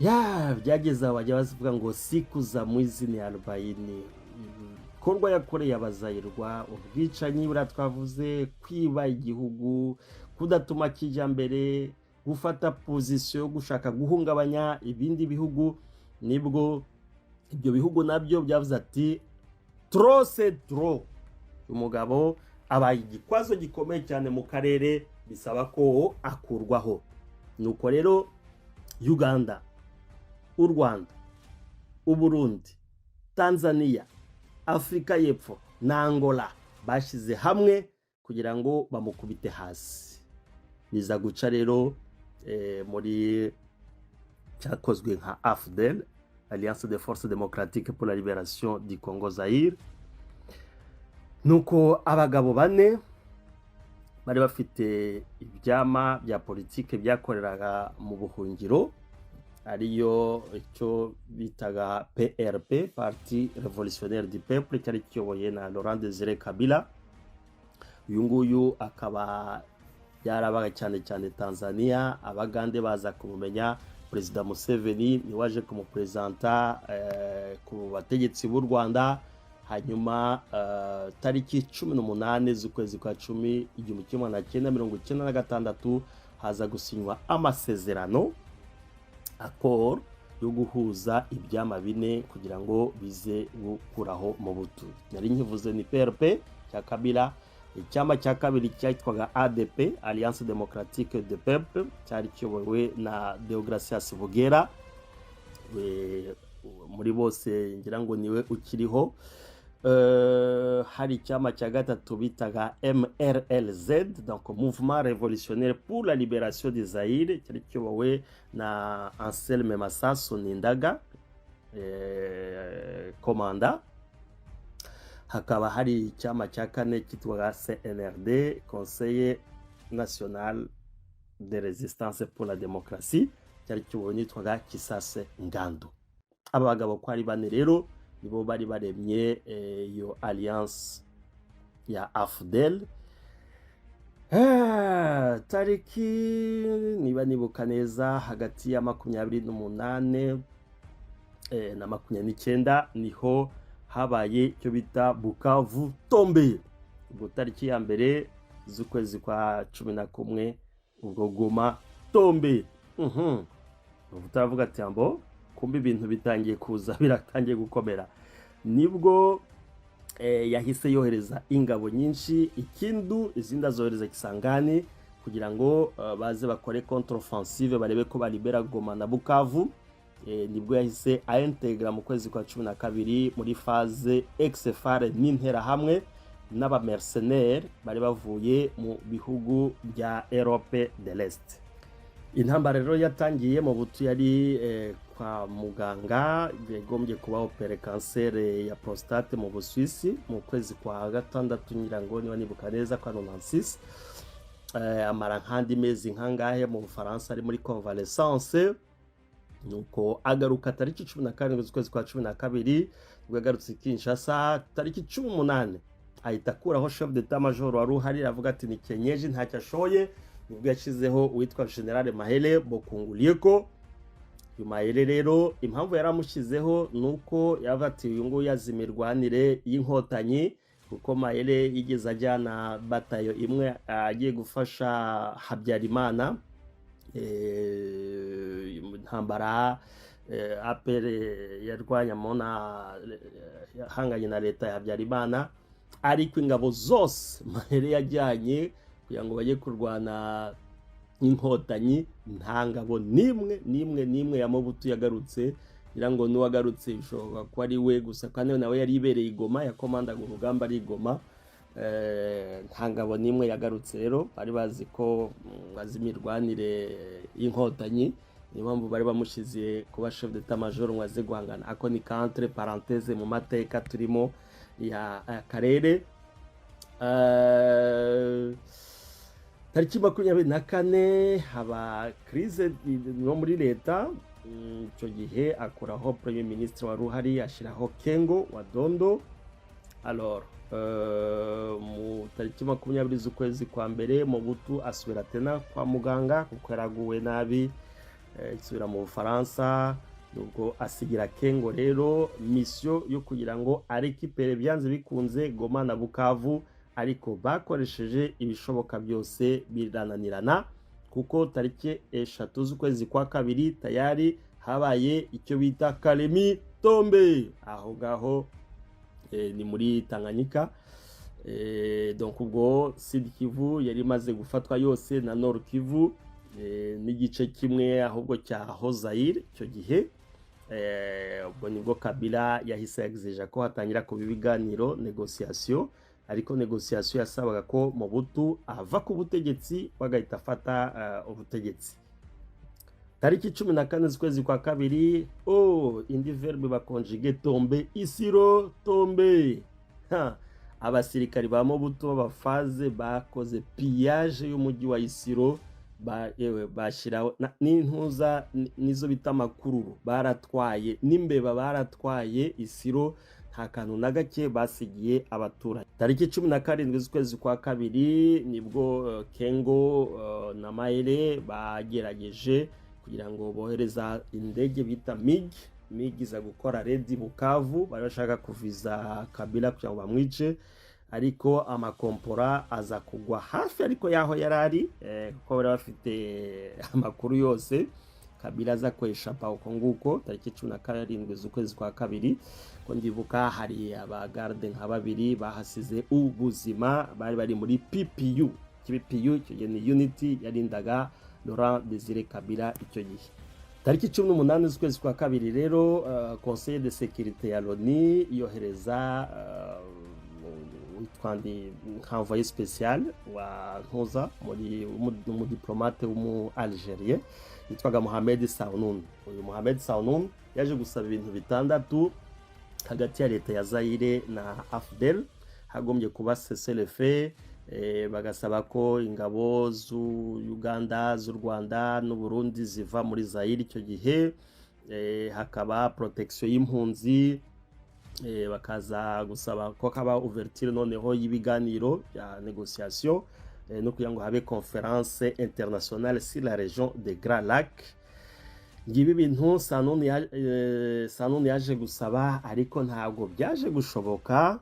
ya byageze aho bajya bavuga ngo siku za mwizi ni arobaini. Ibikorwa yakoreye Abazayirwa, ubwicanyi buriya twavuze, kwiba igihugu, kudatuma kijyambere, gufata position yo gushaka guhungabanya ibindi bihugu, nibwo ibyo bihugu nabyo byavuze ati trop c'est trop, umugabo abaye igikwazo gikomeye cyane mu karere, bisaba ko akurwaho. Nuko rero Uganda, u Rwanda, Uburundi, Tanzania, Afurika y'Epfo na Angola bashyize hamwe kugira ngo bamukubite hasi. Biza guca rero muri cyakozwe nka AFDL, Alliance des Forces Démocratiques pour la Libération du Congo Zaire. Nuko abagabo bane bari bafite ibyama bya politike byakoreraga mu buhungiro, ariyo icyo bitaga PRP, Parti Révolutionnaire du Peuple, cyari kiyoboye na Laurent Désiré Kabila. Uyu nguyu akaba yarabaga cyane cyane Tanzania, Abagande baza kumumenya. Perezida Museveni niwe waje kumuperezanta ku bategetsi b'u Rwanda. Hanyuma tariki 18 z'ukwezi kwa 10 1996 haza gusinywa amasezerano, accord yo guhuza ibyama bine kugira ngo bize gukuraho Mobutu. Nari nkivuze ni PRP cya Kabila. Icyama cya kabiri cyitwaga ADP, Alliance Démocratique de Peuple, cyari kiyobowe na Deogracias Bugera. Muri bose ngira ngo niwe ukiriho. Hari icyama cya gatatu bitaga MRLZ, donc Mouvement Révolutionnaire pour la Libération des Zaïre, cyari kiyobowe na Anselme Masasu Nindaga, komanda. Hakaba hari icyama cya kane cyitwaga CNRD, Conseil National de Résistance pour la Démocratie, cyari kiyobowe n'uwitwaga Kisase Ngandu. Aba bagabo ko ari bane rero nibo bari baremye iyo alliance ya AFDL. Tariki, niba nibuka neza, hagati ya 28 na 29 niho habaye icyo bita Bukavu tombe. Ubwo tariki ya 1 z'ukwezi kwa 11 ubwo Goma tombe. Utavuga ati ngo kumbe ibintu bitangiye kuza, biratangiye gukomera. Nibwo yahise yohereza ingabo nyinshi Ikindu, izindi azohereza Kisangani kugira ngo baze bakore contre-offensive, barebe ko balibera Goma na Bukavu. Nibwo yahise aintegra mu kwezi kwa 12 muri phase ex-FAR n'Interahamwe n'abamercenaires bari bavuye mu bihugu bya Europe de l'Est. Intambara rero yatangiye Mobutu yari kwa muganga, yagombye kuba opéré cancer ya prostate mu Busuwisi mu kwezi kwa gatandatu, ngira ngo niba nibuka neza, kwa 96. Amara nk'andi mezi nkangahe mu Bufaransa ari muri convalescence, nuko agaruka tariki 17 z'ukwezi kwa 12. Nibwo yagarutse i Kinshasa. Tariki 18 ahita akuraho chef d'état major wari uhari, avuga ati ni kenyeji, ntacyo ashoye. Nibwo yashyizeho uwitwa General Mahele Bokungulieko. Uyu Mahele rero impamvu yaramushyizeho ni uko yavuga ati uyu nguyu yazi imirwanire y'Inkotanyi. Kuko Mahele yigeze ajyana batayo imwe agiye gufasha Habyarimana mu ntambara APR yarwanyamo na yahanganye na leta ya Habyarimana. Ariko ingabo zose Mahele yajyanye kugira ngo bajye kurwana n'Inkotanyi, nta ngabo n'imwe n'imwe n'imwe ya Mobutu yagarutse. Ngira ngo n'uwagarutse bishoboka ko ari we gusa, kandi nawe yari ibereye i Goma, yakomandaga urugamba ari i Goma. Nta ngabo n'imwe yagarutse. Rero bari bazi ko azi imirwanire y'Inkotanyi, niyo mpamvu bari bamushyize kuba chef d'état major ngo aze guhangana. Ako ni ka entre parenthèse mu mateka turimo ya karere. Tariki 24 haba crise no muri leta. Icyo gihe akuraho premier ministre wari uhari, ashyiraho Kengo wa Dondo. Alors, mu tariki 20 z'ukwezi kwa mbere, Mobutu asubira tena kwa muganga kuko yaraguwe nabi, isubira mu Bufaransa. Nubwo asigira Kengo rero mission yo kugira ngo arécupère byanze bikunze Goma na Bukavu, ariko bakoresheje ibishoboka byose birananirana, kuko tariki 3 z'ukwezi kwa kabiri tayari habaye icyo bita Kalemi Tombe. Aho ngaho ni muri Tanganyika. Donc ubwo Sud Kivu yari imaze gufatwa yose na Nord Kivu n'igice kimwe ahubwo cya Haut-Zaïre icyo gihe. Ubwo nibwo Kabila yahise yagizija ko hatangira kuba ibiganiro, négociation. Ariko négociation yasabaga ko Mobutu ava ku butegetsi, bagahita afata ubutegetsi. Tariki 14 z'ukwezi kwa kabiri, oh, indi verbe baconjugué tombe, Isiro tombe. Ha, abasirikari ba Mobutu b'abaFAZ bakoze pillage y'umujyi wa Isiro, yewe bashyiraho n'intuza nizo bita amakururu baratwaye, n'imbeba baratwaye. Isiro nta kantu na gake basigiye abaturage. Tariki 17 z'ukwezi kwa kabiri nibwo Kengo na Mahele bagerageje kugira ngo bohereza indege bita MiG. MiG iza gukora raid Bukavu, bari bashaka kuviza Kabila kugira ngo bamwice, ariko amakompora aza kugwa hafi ariko yaho yari ari, kuko bari bafite amakuru yose. Kabila aza kwéchappa uko nguko tariki 17 z'ukwezi kwa kabiri. Ko ndibuka hari abagarde nka babiri bahasize ubuzima, bari bari muri PPU. PPU icyo gihe ni unit yarindaga Laurent Desire Kabila icyo gihe. Tariki 18 z'ukwezi kwa kabiri rero, Conseil de sécurité ya Loni yohereza witwa ndi envoyé spécial wa ntuza muri umudiplomate w'umu Algérien yitwaga Mohamed Sahnoun. Uyu Mohamed Sahnoun yaje gusaba ibintu bitandatu hagati ya leta ya Zaire na AFDL. Hagombye kuba cessez-le-feu, bagasaba ko ingabo z'u Uganda, z'u Rwanda n'u Burundi ziva muri Zaire icyo gihe, hakaba protection y'impunzi, bakaza gusaba ko kaba ouverture noneho y'ibiganiro bya négociation, no kugira ngo habe conférence internationale sur la région des Grands Lacs. Ngibi ibintu Sahnoun yaje gusaba, ariko ntabwo byaje gushoboka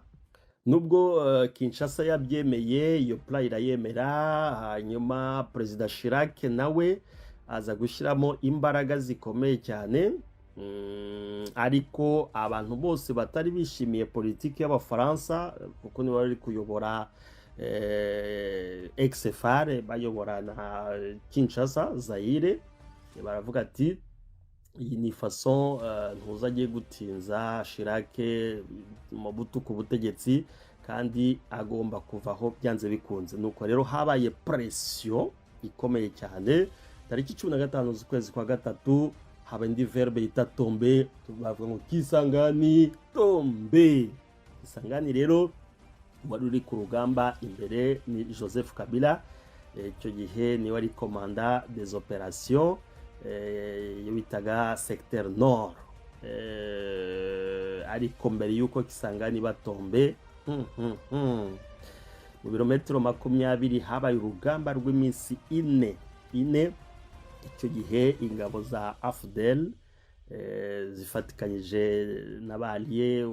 nubwo Kinshasa yabyemeye, iyo plan irayemera. Hanyuma Perezida Chirac nawe aza gushyiramo imbaraga zikomeye cyane. Ariko abantu bose batari bishimiye politiki y'Abafaransa, kuko nibo bari kuyobora ex-FAR, bayobora na Kinshasa, Zaire, baravuga ati iyi ni façon ntuza agiye gutinza Chirac Mobutu ku butegetsi, kandi agomba kuvaho byanze bikunze. Nuko rero habaye pression ikomeye cyane. Tariki 15 z'ukwezi kwa gatatu haba indi verbe yita tombe, bavuga ngo Kisangani tombe. Kisangani rero wari uri ku rugamba imbere ni Joseph Kabila. Icyo gihe niwe ari commandant des opérations, iyo bitaga secteur nord. Ariko mbere y'uko Kisangani batombe, mu birometero 20 habaye urugamba rw'iminsi ine. Icyo gihe ingabo za AFDL zifatikanyije n'abaalliés,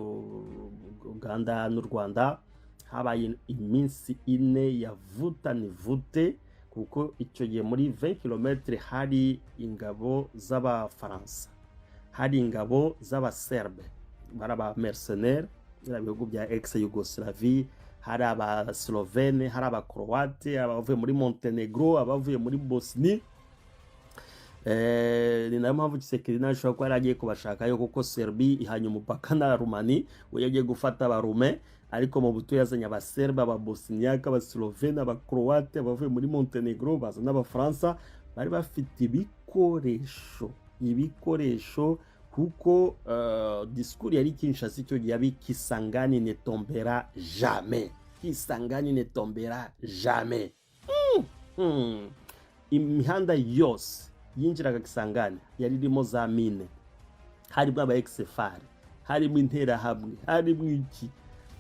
Uganda n'u Rwanda. Habaye iminsi 4 ya vuta nivute, kuko icyo gihe muri 20 km hari ingabo z'Abafaransa, hari ingabo z'Abaserbe, bari aba mercenaires biriya bihugu bya ex Yugoslavie, hari Abaslovene, hari Abakroate, abavuye muri Montenegro, abavuye muri Bosnie. Ni nayo mpamvu Tshisekedi nawe ashobora kuba yaragiye kubashakayo, kuko Serbie ihanye umupaka na Rumani, we yagiye gufata Abarume, ariko Mobutu yazanye Abaserbe, Ababosniaka, Abaslovene, Abakroate, abavuye muri Montenegro, baza n'Abafaransa bari bafite ibikoresho, kuko discours yari Kinshasa icyo gihe yabi "Kisangani ne tombera jamais, Kisangani ne tombera jamais". Imihanda yose yinjiraga Kisangani yari irimo za mines, harimo aba ex-FAR, harimo Interahamwe, harimo iki.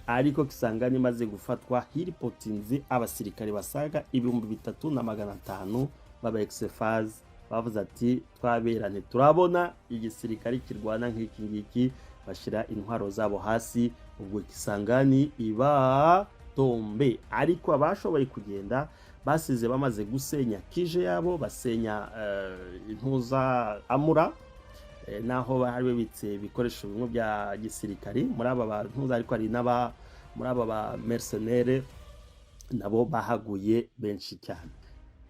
Ariko Kisangani imaze gufatwa, hiripotinze abasirikare basaga 3500 b'aba ex-FAZ. Bavuze ati: "Twabera ntiturabona igisirikare kirwana nk'iki ngiki." Bashyira intwaro zabo hasi, ubwo Kisangani iba tombé. Ariko abashoboye kugenda basize bamaze gusenya kije yabo, basenya intuza amura, naho bari babitse ibikoresho bimwe bya gisirikari muri aba bantu. Ariko hari n'aba muri aba ba mercenaires nabo bahaguye benshi cyane.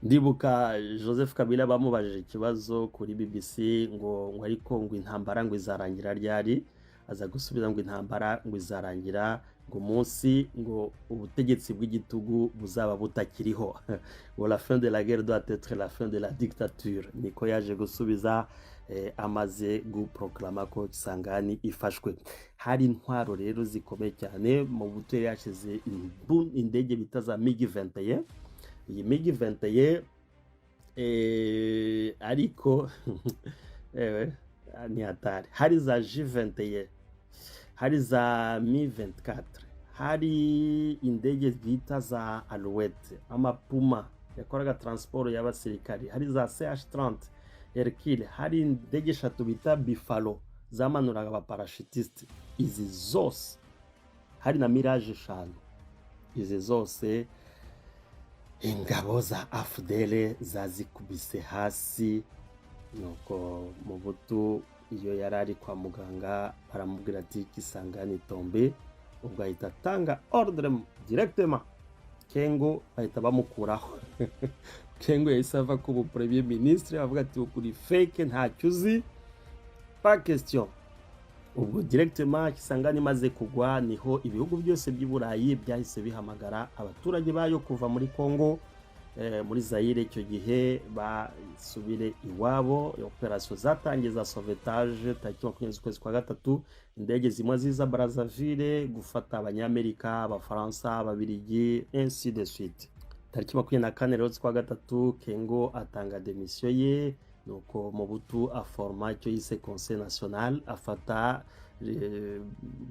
Ndibuka Joseph Kabila bamubajije ikibazo kuri BBC ngo ariko ngo intambara ngo izarangira ryari? Aza gusubiza ngo intambara ngo izarangira ngo umunsi ngo ubutegetsi bw'igitugu buzaba butakiriho, ngo "La fin de la guerre doit être la fin de la dictature." Niko yaje gusubiza amaze guproklama ko Kisangani ifashwe. Hari intwaro rero zikomeye cyane. Mobutu yari yashyize indege bita za MiG 21. Iyi MiG 21 ariko ewe ni hatari. Hari za J21, hari za Mi 24, hari indege bita za Alouette, amapuma yakoraga transport y'abasirikari, hari za CH30 Hercule, hari indege eshatu bita Buffalo zamanuraga abaparashutiste. Izi zose, hari na Mirage eshanu. Izi zose ingabo za AFDL zazikubise hasi. Nuko Mobutu iyo yari ari kwa muganga, baramubwira ati: "Kisangani tombé." Ubwo ahita atanga ordre directement, Kengo bahita bamukuraho. Kengo yahise ava ku premier ministre, avuga ati: "Kuri fake, ntacyo uzi, pas question." Ubwo directement Kisangani imaze kugwa, niho ibihugu byose by'i Burayi byahise bihamagara abaturage bayo kuva muri Congo, muri Zaire icyo gihe, basubire iwabo. Opération zatangiye za sauvetage tariki 20 z'ukwezi kwa gatatu. Indege zimwe ziza Brazzaville gufata Abanyamerika, Abafaransa, Ababiligi, ainsi de suite. Tariki 24 rero z'ukwa gatatu, Kengo atanga démission ye. Nuko Mobutu aforma icyo yise Conseil national, afata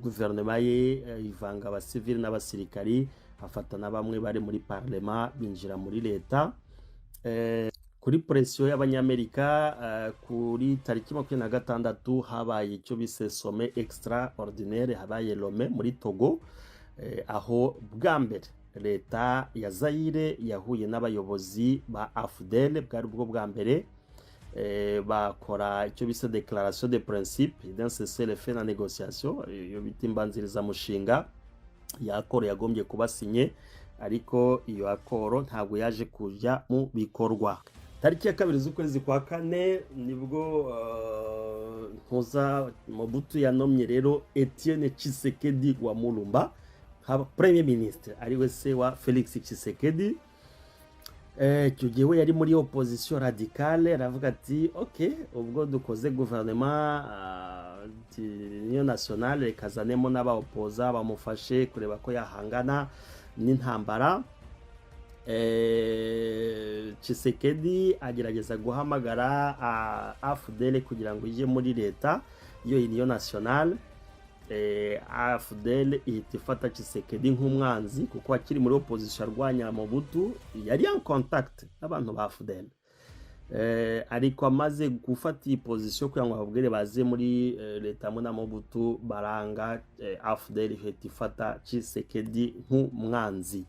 guverinoma ye, ivanga abasivili n'abasirikari, afata na bamwe bari muri parlement binjira muri leta. Kuri pression y'Abanyamerika, kuri tariki 26 habaye icyo bise sommet extraordinaire, habaye Lomé muri Togo, aho bwa mbere leta ya Zaire yahuye n'abayobozi ba AFDL. Bwari bwo bwa mbere bakora icyo bise déclaration de principe d'un cessez-le-feu na négociation, iyo bita imbanzirizamushinga ya accord yagombye kuba signé, ariko iyo accord ntabwo yaje kujya mu bikorwa. Tariki ya 2 z'ukwezi kwa kane nibwo ntuza Mobutu yanomye rero Etienne Tshisekedi wa Mulumba nka premier ministre, ariwe se wa Felix Tshisekedi. Icyo gihe we yari muri opposition radicale. Aravuga ati: "Ok, ubwo dukoze guverinoma niyo nationale, reka azanemo n'abaopoza bamufashe kureba ko yahangana n'intambara." Tshisekedi agerageza guhamagara AFDL kugira ngo ijye muri leta iyo union nationale. AFDL ihita ifata Tshisekedi nk'umwanzi, kuko akiri muri opposition arwanya Mobutu yari en contact n'abantu ba AFDL. Ariko amaze gufata iyi position kugira ngo babwire baze muri leta hamwe na Mobutu, baranga. AFDL ihita ifata Tshisekedi nk'umwanzi.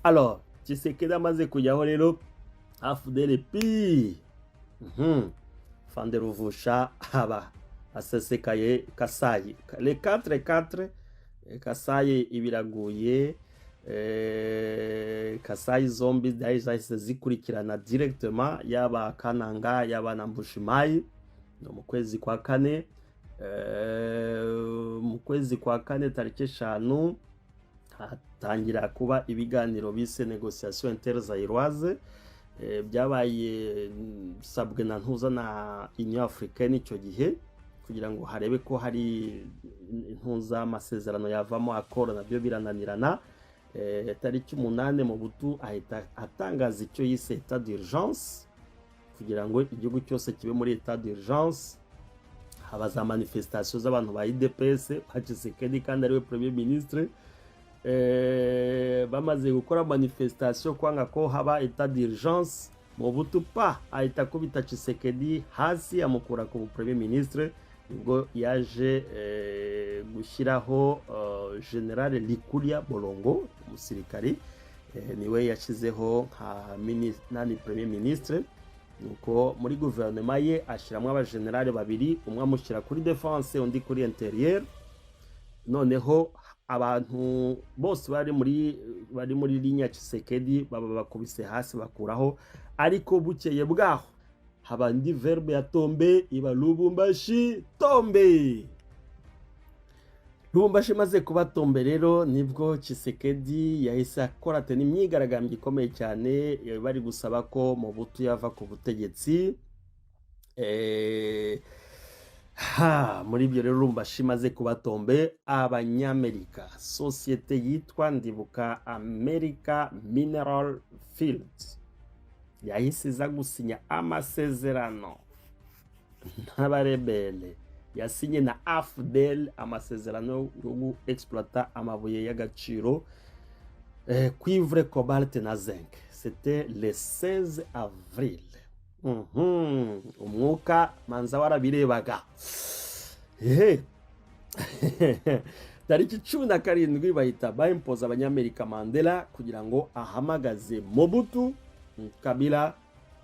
Alors Tshisekedi amaze kujyaho rero, AFDL pi Fande Ruvusha aba asesekaye Kasayi le 4 4. Kasayi ibiraguye. Kasayi zombi zahise zikurikirana directement, yaba Kananga, yaba na Mbujimayi. No mu kwezi kwa kane, mu kwezi kwa kane tariki 5, hatangira kuba ibiganiro bise négociation interzaïroise. Byabaye sabwe na ntuza na Union Africaine icyo gihe, kugira ngo harebe ko hari intuza amasezerano yavamo akora, nabyo birananirana. Tariki 8 Mobutu ahita atangaza icyo yise état d'urgence, kugira ngo igihugu cyose kibe muri état d'urgence. Haba za manifestation z'abantu ba UDPS ba Tshisekedi, kandi ariwe premier ministre. Bamaze gukora manifestation kwanga ko haba état d'urgence, Mobutu pa ahita akubita Tshisekedi hasi, amukura ku premier ministre. Nibwo yaje gushyiraho General Likulia Bolongo, umusirikari, niwe yashyizeho nka nani premier ministre. Nuko muri guverinoma ye ashyiramo abajenerali babiri, umwe amushyira kuri défense, undi kuri intérieur. Noneho abantu bose bari muri ligne ya Tshisekedi baba bakubise hasi, bakuraho. Ariko bukeye bwaho haba indi verbe ya tombe, iba Lubumbashi tombe. Lubumbashi imaze kuba tombe rero, nibwo Tshisekedi yahise akora tena imyigaragambyo ikomeye cyane, bari gusaba ko Mobutu yava ku butegetsi. Ha muri ibyo rero, Lubumbashi imaze kuba tombe, Abanyamerika, sosiyete yitwa, ndibuka, America Mineral Fields, yahise iza gusinya amasezerano n'abarebere, yasinye na AFDL amasezerano yo gu exploiter amabuye y'agaciro, cuivre, cobalt na zinc. C'était le 16 avril. Umwuka manza warabirebaga. Ehe, tariki 17 bahita bayimpoza Abanyamerika Mandela kugira ngo ahamagaze Mobutu, Kabila,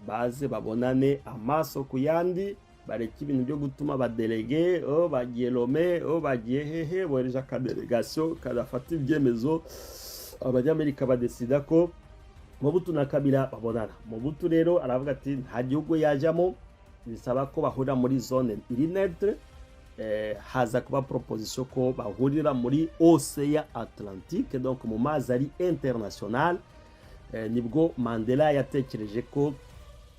baze babonane amaso ku yandi, bareke ibintu byo gutuma aba délégués. Oh, bagiye Lomé, oh, bagiye hehe, bohereje aka délégation kadafata ibyemezo. Abanyamerika badesida ko Mobutu na Kabila babonana. Mobutu rero aravuga ati nta gihugu yajyamo, bisaba ko bahurira muri zone iri neutre. Haza kuba proposition ko bahurira muri Océan Atlantique, donc mu mazi ari international. Nibwo Mandela yatekereje ko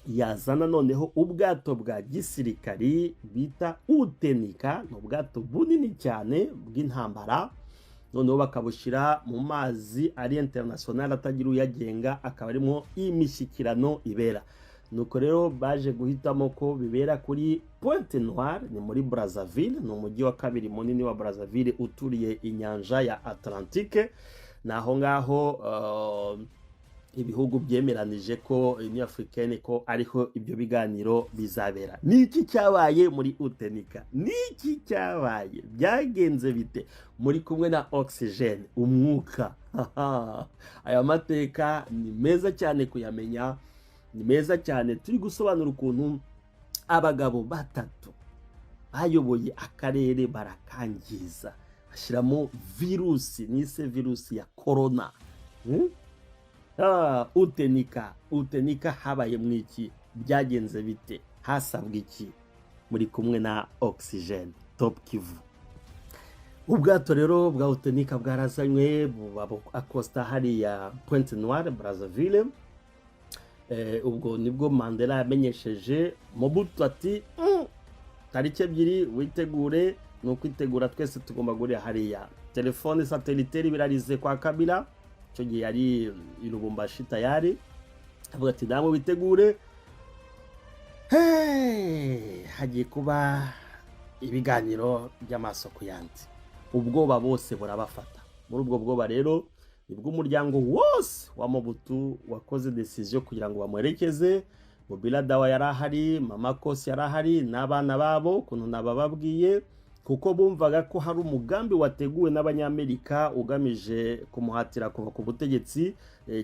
yazana noneho ubwato bwa gisirikari bita Utenika. Ni ubwato bunini cyane bw'intambara, noneho bakabushyira mu mazi ari international atagira uyagenga, akaba arimo imishyikirano ibera. Nuko rero baje guhitamo ko bibera kuri Pointe Noire, ni muri Brazzaville, ni umujyi wa kabiri munini wa Brazzaville uturiye inyanja ya Atlantique. Ni aho ngaho ibihugu byemeranije ko Union Africaine ko ariho ibyo biganiro bizabera. Ni iki cyabaye muri Utenika? Ni iki cyabaye? Byagenze bite? Muri kumwe na Oxygene, umwuka. Aya mateka ni meza cyane kuyamenya, ni meza cyane. Turi gusobanura ukuntu abagabo batatu bayoboye akarere barakangiza, bashyiramo virusi nise virusi ya korona. Ah, Utenika, Utenika habaye mu iki? Byagenze bite? Hasabwa iki? Muri kumwe na Oxygene Top Kivu. Ubwato rero bwa Utenika bwarazanywe, buba accosta hariya Pointe Noire, Brazzaville. Ubwo nibwo Mandela yamenyesheje Mobutu ati tariki 2 witegure, ni ukwitegura, twese tugomba guhurira hariya." Téléphone satellitaire birarize kwa Kabila, icyo gihe yari i Lubumbashi tayari, avuga ati namwe witegure. Hey, hagiye kuba ibiganiro by'amaso ku yandi. Ubwoba bose burabafata. Muri ubwo bwoba rero nibwo umuryango wose wa Mobutu wakoze décision kugira ngo bamuherekeze. Bobi Ladawa yari ahari, Mama Kosi yari ahari n'abana babo, ukuntu nabababwiye, kuko bumvaga ko hari umugambi wateguwe n'Abanyamerika ugamije kumuhatira kuva ku butegetsi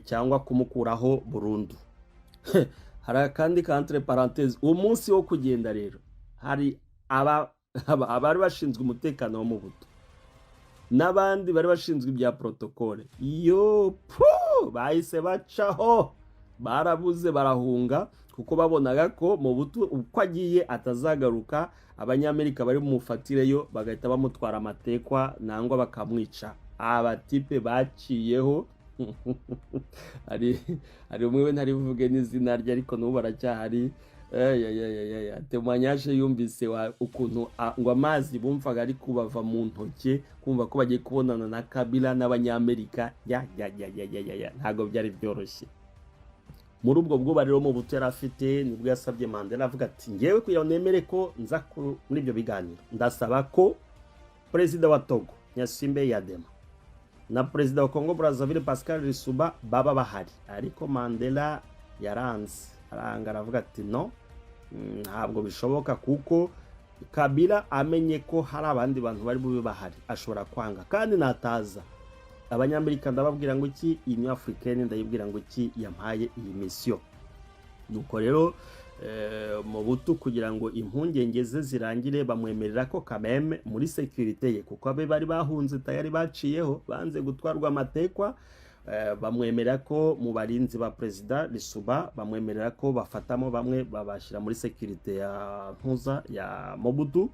cyangwa kumukuraho burundu. Hari akandi ka entre parenthèses. Uwo munsi wo kugenda rero, hari abari bashinzwe umutekano wo Mobutu n'abandi bari bashinzwe ibya protocole, yo pu bahise bacaho, barabuze, barahunga, kuko babonaga ko Mobutu uko agiye atazagaruka. Abanyamerika bari bumufatireyo, bagahita bamutwara amatekwa nangwa bakamwica. Abatipe baciyeho, hari umwe we ntari buvuge n'izina rye, ariko n'ubu baracyahari. Témoignage yumvise ukuntu ngo amazi bumvaga ari kubava mu ntoki, kumva ko bagiye kubonana na Kabila n'Abanyamerika. Ya ya ya ya ya ya ya, ntabwo byari byoroshye. Muri ubwo bwoba rero Mobutu yari afite, nibwo yasabye Mandela, avuga ati: "Ngewe kugira ngo nemere ko nza muri ibyo biganiro, ndasaba ko perezida wa Togo Gnassingbé Eyadéma na perezida wa Congo Brazzaville Pascal Lissouba baba bahari." Ariko Mandela yaranze, aranga, aravuga ati: "No, ntabwo bishoboka, kuko Kabila amenye ko hari abandi bantu bari bube bahari ashobora kwanga. Kandi nataza, Abanyamerika ndababwira ngo iki? Union Africaine ndayibwira ngo iki yampaye iyi mission?" Nuko rero Mobutu, kugira ngo impungenge ze zirangire, bamwemerera ko kameme muri sécurité ye, kuko abe bari bahunze tayari, baciyeho, banze gutwarwa amatekwa, bamwemerera ko mu barinzi ba perezida Lissouba, bamwemerera ko bafatamo bamwe babashyira muri sécurité ya ntuza ya Mobutu.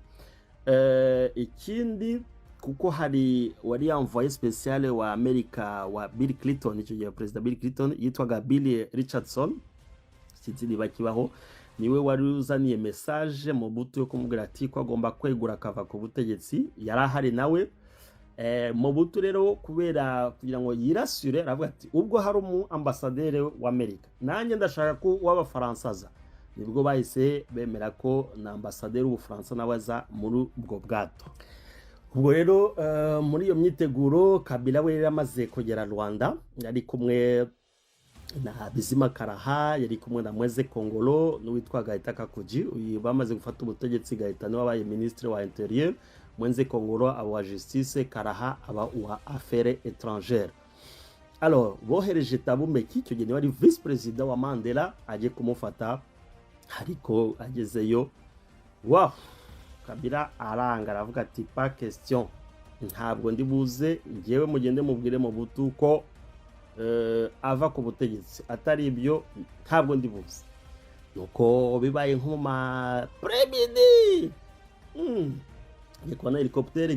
Ikindi, kuko hari wari envoyé spécial wa Amerika wa Bill Clinton icyo gihe, perezida Bill Clinton, yitwaga Bill Richardson, sinzi niba kibaho, niwe wari uzaniye message Mobutu yo kumubwira ati ko agomba kwegura akava ku butegetsi. Yari ahari nawe. Mobutu rero, kubera kugira ngo yirasure, aravuga ati: "Ubwo hari umu ambasaderi w'Amerika, nanjye ndashaka ko uw'Abafaransa aza." Nibwo bahise bemera ko na ambasaderi w'Ubufaransa nawe aza muri ubwo bwato. Ubwo rero muri iyo myiteguro, Kabila we yari amaze kugera Rwanda, yari kumwe na Bizima Karaha, yari kumwe na Mwenze Kongolo n'uwitwa Gaëtan Kakudji. Uyu bamaze gufata ubutegetsi, Gaëtan niwe wabaye ministre wa Intérieur, Mwenze Kongolo aba wa Justice, Karaha aba uwa Affaires étrangères. Alors bohereje Thabo Mbeki, icyo gihe niwe ari vice président wa Mandela, aje kumufata. Ariko agezeyo, wow, Kabila aranga, aravuga ati: "Pas question, ntabwo ndi buze ngewe. Mugende mubwire Mobutu ko ava ku butegetsi, atari ibyo ntabwo ndi buze." Nuko bibaye nko mu ma après-midi, ngiye kubona hélicoptère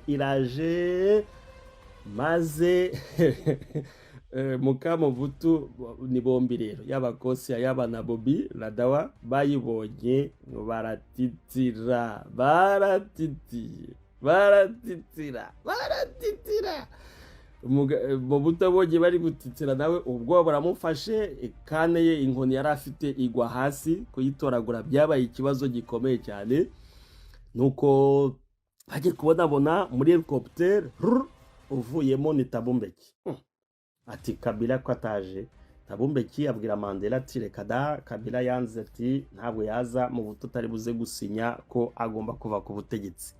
iraje, maze Mukamobutu ni bombi rero, yaba Kosia yaba na Bobi Ladawa, bayibonye baratitira, baratitiye, baratitira, baratitira. Mobutu abonye bari gutitira, nawe ubwoba buramufashe, canne ye, inkoni yari afite, igwa hasi, kuyitoragura byabaye ikibazo gikomeye cyane. Nuko bagiye kubonabona muri hélicoptère uvuyemo ni Thabo Mbeki. Ati: "Kabila ko ataje?" Thabo Mbeki abwira Mandela ati: "Reka da, Kabila yanze, ati ntabwo yaza Mobutu atari buze gusinya ko agomba kuva ku butegetsi."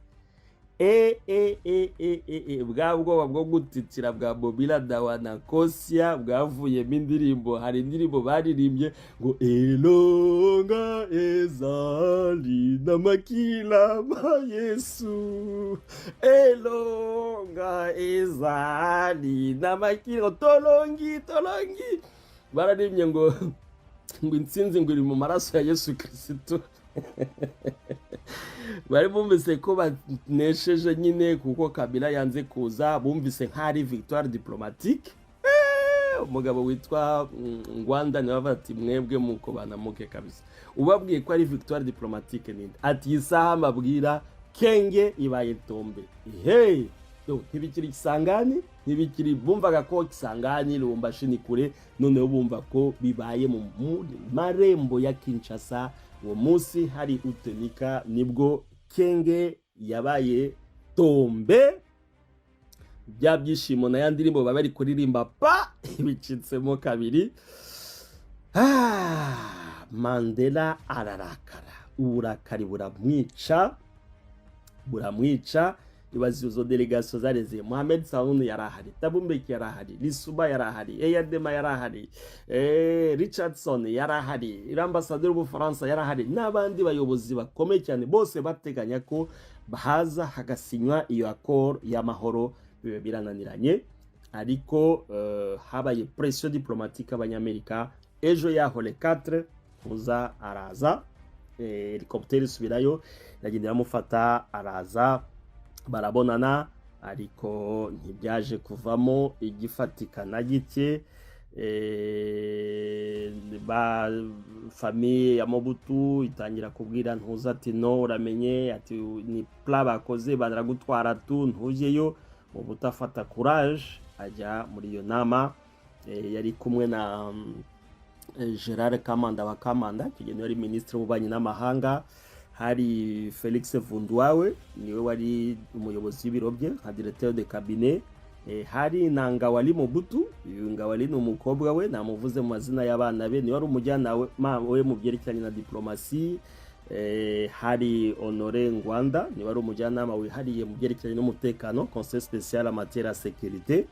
E e e e e e, bwa bwoba bwo gutitira bwa Bobi Ladawa na Kosia bwavuyemo indirimbo. Hari indirimbo baririmbye ngo "Elonga ezali na makila ma Yesu, elonga ezali na makila, ngo tolongi, tolongi." Bararimbye ngo intsinzi ngo iri mu maraso ya Yesu Kirisitu. Bari bumvise ko banesheje nyine, kuko Kabila yanze kuza, bumvise nk'ari victoire diplomatique. Umugabo witwa Ngwanda niwe avuga ati: "Mwebwe muko banamuke kabisa, ubabwiye ko ari victoire diplomatique ninde?" Ati: "Iyi saha mbabwira, Kenge ibaye tombé." Hey, ntibikiri Kisangani, ntibikiri. Bumvaga ko Kisangani, Lubumbashi ni kure, noneho bumva ko bibaye mu marembo ya Kinshasa. Uwo munsi hari Outeniqua, nibwo Kenge yabaye tombé. Bya byishimo na ya ndirimbo baba bari kuririmba pa bicitsemo kabiri. Ah, Mandela ararakara, uburakari buramwica, buramwica. Ibaze izo délégation zareze: Mohamed Saoun yari ahari, Thabo Mbeki yari ahari, Lissouba yari ahari, Eyadema yari ahari, Richardson yari ahari, ambasaderi w'Ubufaransa yari ahari, n'abandi bayobozi bakomeye cyane bose bateganya ko haza hagasinywa iyo accord y'amahoro. Biba birananiranye, ariko habaye pression diplomatique abanyamerika. Ejo yaho, le 4, kuza araza, hélicoptère isubirayo, iragenda iramufata, araza barabonana, ariko ntibyaje kuvamo igifatika na gike. Ba famille ya Mobutu itangira kubwira ntuza ati: "No, uramenye," ati "ni plan bakoze, baragutwara tu, ntujyeyo." Mobutu afata courage, ajya muri iyo nama. Yari kumwe na Gerard Kamanda wa Kamanda, icyo gihe yari minisitiri w'ububanyi n'amahanga. Hari Felix Vunduawe, niwe wari umuyobozi w'ibiro bye nka directeur de cabinet. Hari na Ngawali Mobutu. Uyu Ngawali ni umukobwa we, namuvuze mu mazina y'abana be, niwe wari umujyanama we mu byerekeranye na diplomasi. Hari Honore Ngwanda, niwe wari umujyanama wihariye mu byerekeranye n'umutekano, conseiller spécial en matière ya sécurité.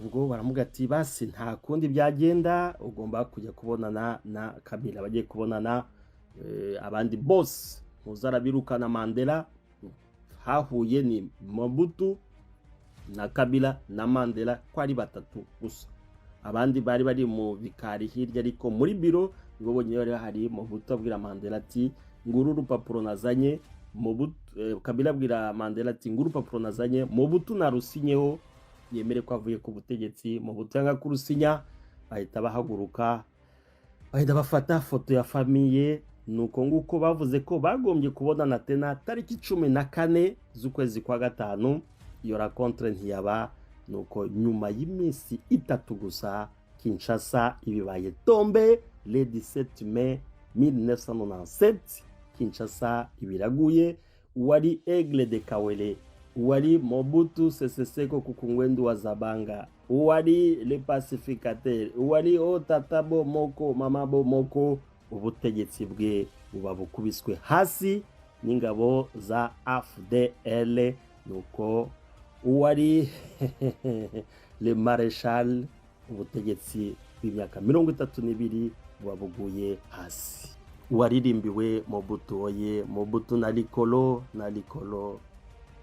Ubwo baramuga ati: "Basi nta kundi byagenda, ugomba kujya kubonana na Kabila." Bagiye kubonana, abandi bose ntuzarabirukana. Mandela hahuye ni Mobutu na Kabila na Mandela, ko ari batatu gusa. Abandi bari bari mu bikari hirya, ariko muri biro nibo bonyine bari bahari. Mobutu abwira Mandela ati: "Nguru urupapuro nazanye." Mobutu, Kabila abwira Mandela ati: "Nguru urupapuro nazanye, Mobutu narusinyeho yemere ko avuye ku butegetsi." Mobutu yanga kurusinya, bahita bahaguruka, bahita bafata foto ya famille. Nuko nguko bavuze ko bagombye kubonana tena tariki 14 z'ukwezi kwa gatanu. Iyo rencontre ntiyaba. Nuko nyuma y'iminsi 3 gusa, Kinshasa ibibaye tombé. Le 17 mai 1997, Kinshasa ibiraguye. Uwari Aigle de Kawele, uwari Mobutu Sese Seko Kuku Ngbendu wa Zabanga, uwari le pacificateur, uwari o tata bo moko mama bo moko, ubutegetsi bwe buba bukubiswe hasi n'ingabo za AFDL. Nuko uwari le maréchal, ubutegetsi bw'imyaka 32 buba buguye hasi. Uwaririmbiwe Mobutu oye, Mobutu na likolo na likolo,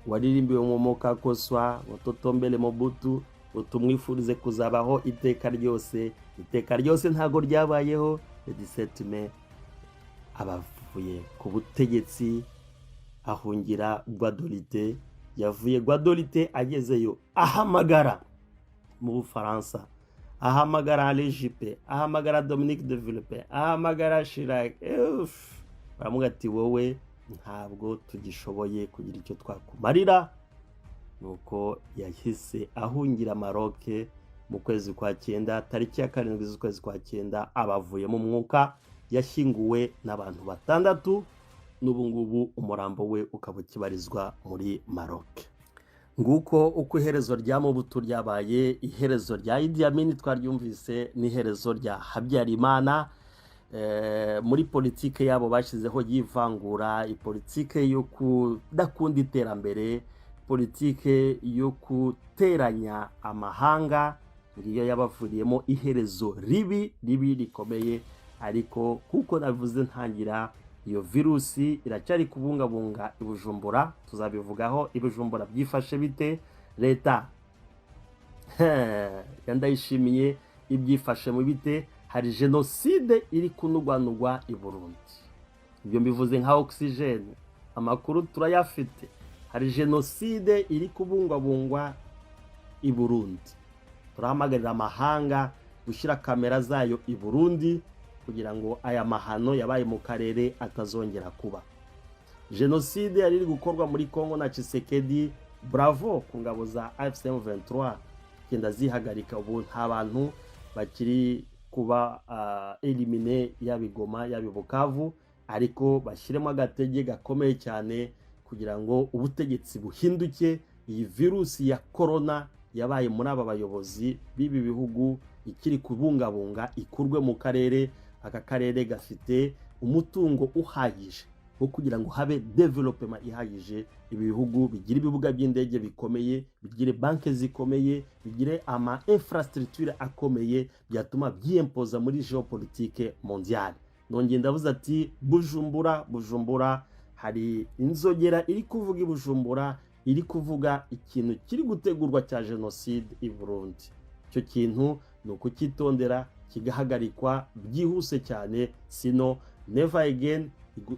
waririmbiwe mu mukakoswa ngo: "Mobutu ngo tumwifurize kuzabaho iteka ryose." Iteka ryose ntago ryabayeho. Le 17 mai abavuye ku butegetsi, ahungira Gbadolite. Yavuye Gbadolite, agezeyo ahamagara mu Bufaransa, ahamagara Alain Juppé, ahamagara Dominique de Villepin, ahamagara Chirac. Baramuga ati: "Wowe ntabwo tugishoboye kugira icyo twakumarira." Nuko yahise ahungira Maroc mu kwezi kwa cyenda, tariki ya 7 z'ukwezi kwa cyenda abavuyemo umwuka. Yashyinguwe n'abantu batandatu, n'ubu ngubu umurambo we ukaba ukibarizwa muri Maroc. Nguko uko iherezo rya Mobutu ryabaye. Iherezo rya Idi Amin twaryumvise, n'iherezo rya Habyarimana. Muri politike yabo bashyizeho y'ivangura, ipolitike yo kudakunda iterambere, politike yo guteranya amahanga, ngiyo yabavuriyemo iherezo ribi ribi rikomeye. Ariko kuko nabivuze ntangira, iyo virusi iracyari kubungabunga i Bujumbura, tuzabivugaho. I Bujumbura byifashe bite? Leta ya Ndayishimiye ibyifashe mu bite? Hari jenoside iri kunugwanugwa i Burundi. Ibyo mbivuze nka oxygène, amakuru turayafite. Hari jenoside iri kubungwabungwa i Burundi. Turahamagarira amahanga gushyira kamera zayo i Burundi kugira ngo aya mahano yabaye mu karere atazongera kuba. Jenoside yari iri gukorwa muri Congo na Tshisekedi, bravo ku ngabo za AFC M23 genda zihagarika. Ubu nta bantu bakiri kuba éliminé, yaba i Goma, yaba i Bukavu, ariko bashyiremo agatege gakomeye cyane kugira ngo ubutegetsi buhinduke. Iyi virusi ya korona yabaye muri aba bayobozi b'ibi bihugu. ikiri kubungabunga ikurwe mu karere. Aka karere gafite umutungo uhagije wo kugira ngo habe développement ihagije. Ibi bihugu bigira ibibuga by'indege bikomeye, bigire banki zikomeye, bigire ama infrastructure akomeye byatuma byiyempoza muri géopolitique mondiale. Nongeye ndavuze ati: "Bujumbura, Bujumbura, hari inzogera iri kuvuga i Bujumbura, iri kuvuga ikintu kiri gutegurwa cya jenoside i Burundi." Icyo kintu ni ukucyitondera, kigahagarikwa byihuse cyane, sinon never again,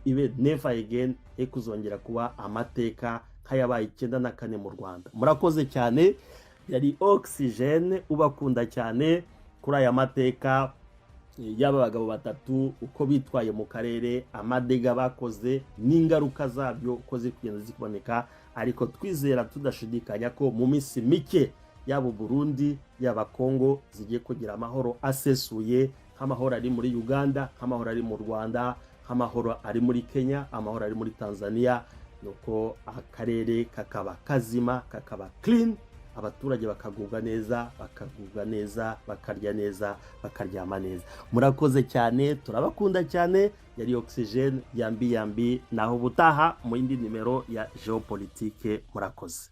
ibe never again, he kuzongera kuba amateka nk'ayabaye 94 mu Rwanda. Murakoze cyane, yari Oxygene ubakunda cyane kuri aya mateka y'aba bagabo batatu, uko bitwaye mu karere, ama dégâts bakoze n'ingaruka zabyo uko ziri kugenda ziboneka. Ariko twizera tudashidikanya ko mu minsi mike yaba Burundi, yaba Kongo zigiye kugira amahoro asesuye, nk'amahoro ari muri Uganda, nk'amahoro ari mu Rwanda, nk'amahoro ari muri Kenya, amahoro ari muri Tanzania. Nuko akarere kakaba kazima, kakaba clean, abaturage bakagubwa neza, bakagubwa neza, bakarya neza, bakaryama neza. Murakoze cyane, turabakunda cyane. Yari Oxygene. Yambi yambi, naho ubutaha mu yindi nimero ya géopolitique. Murakoze.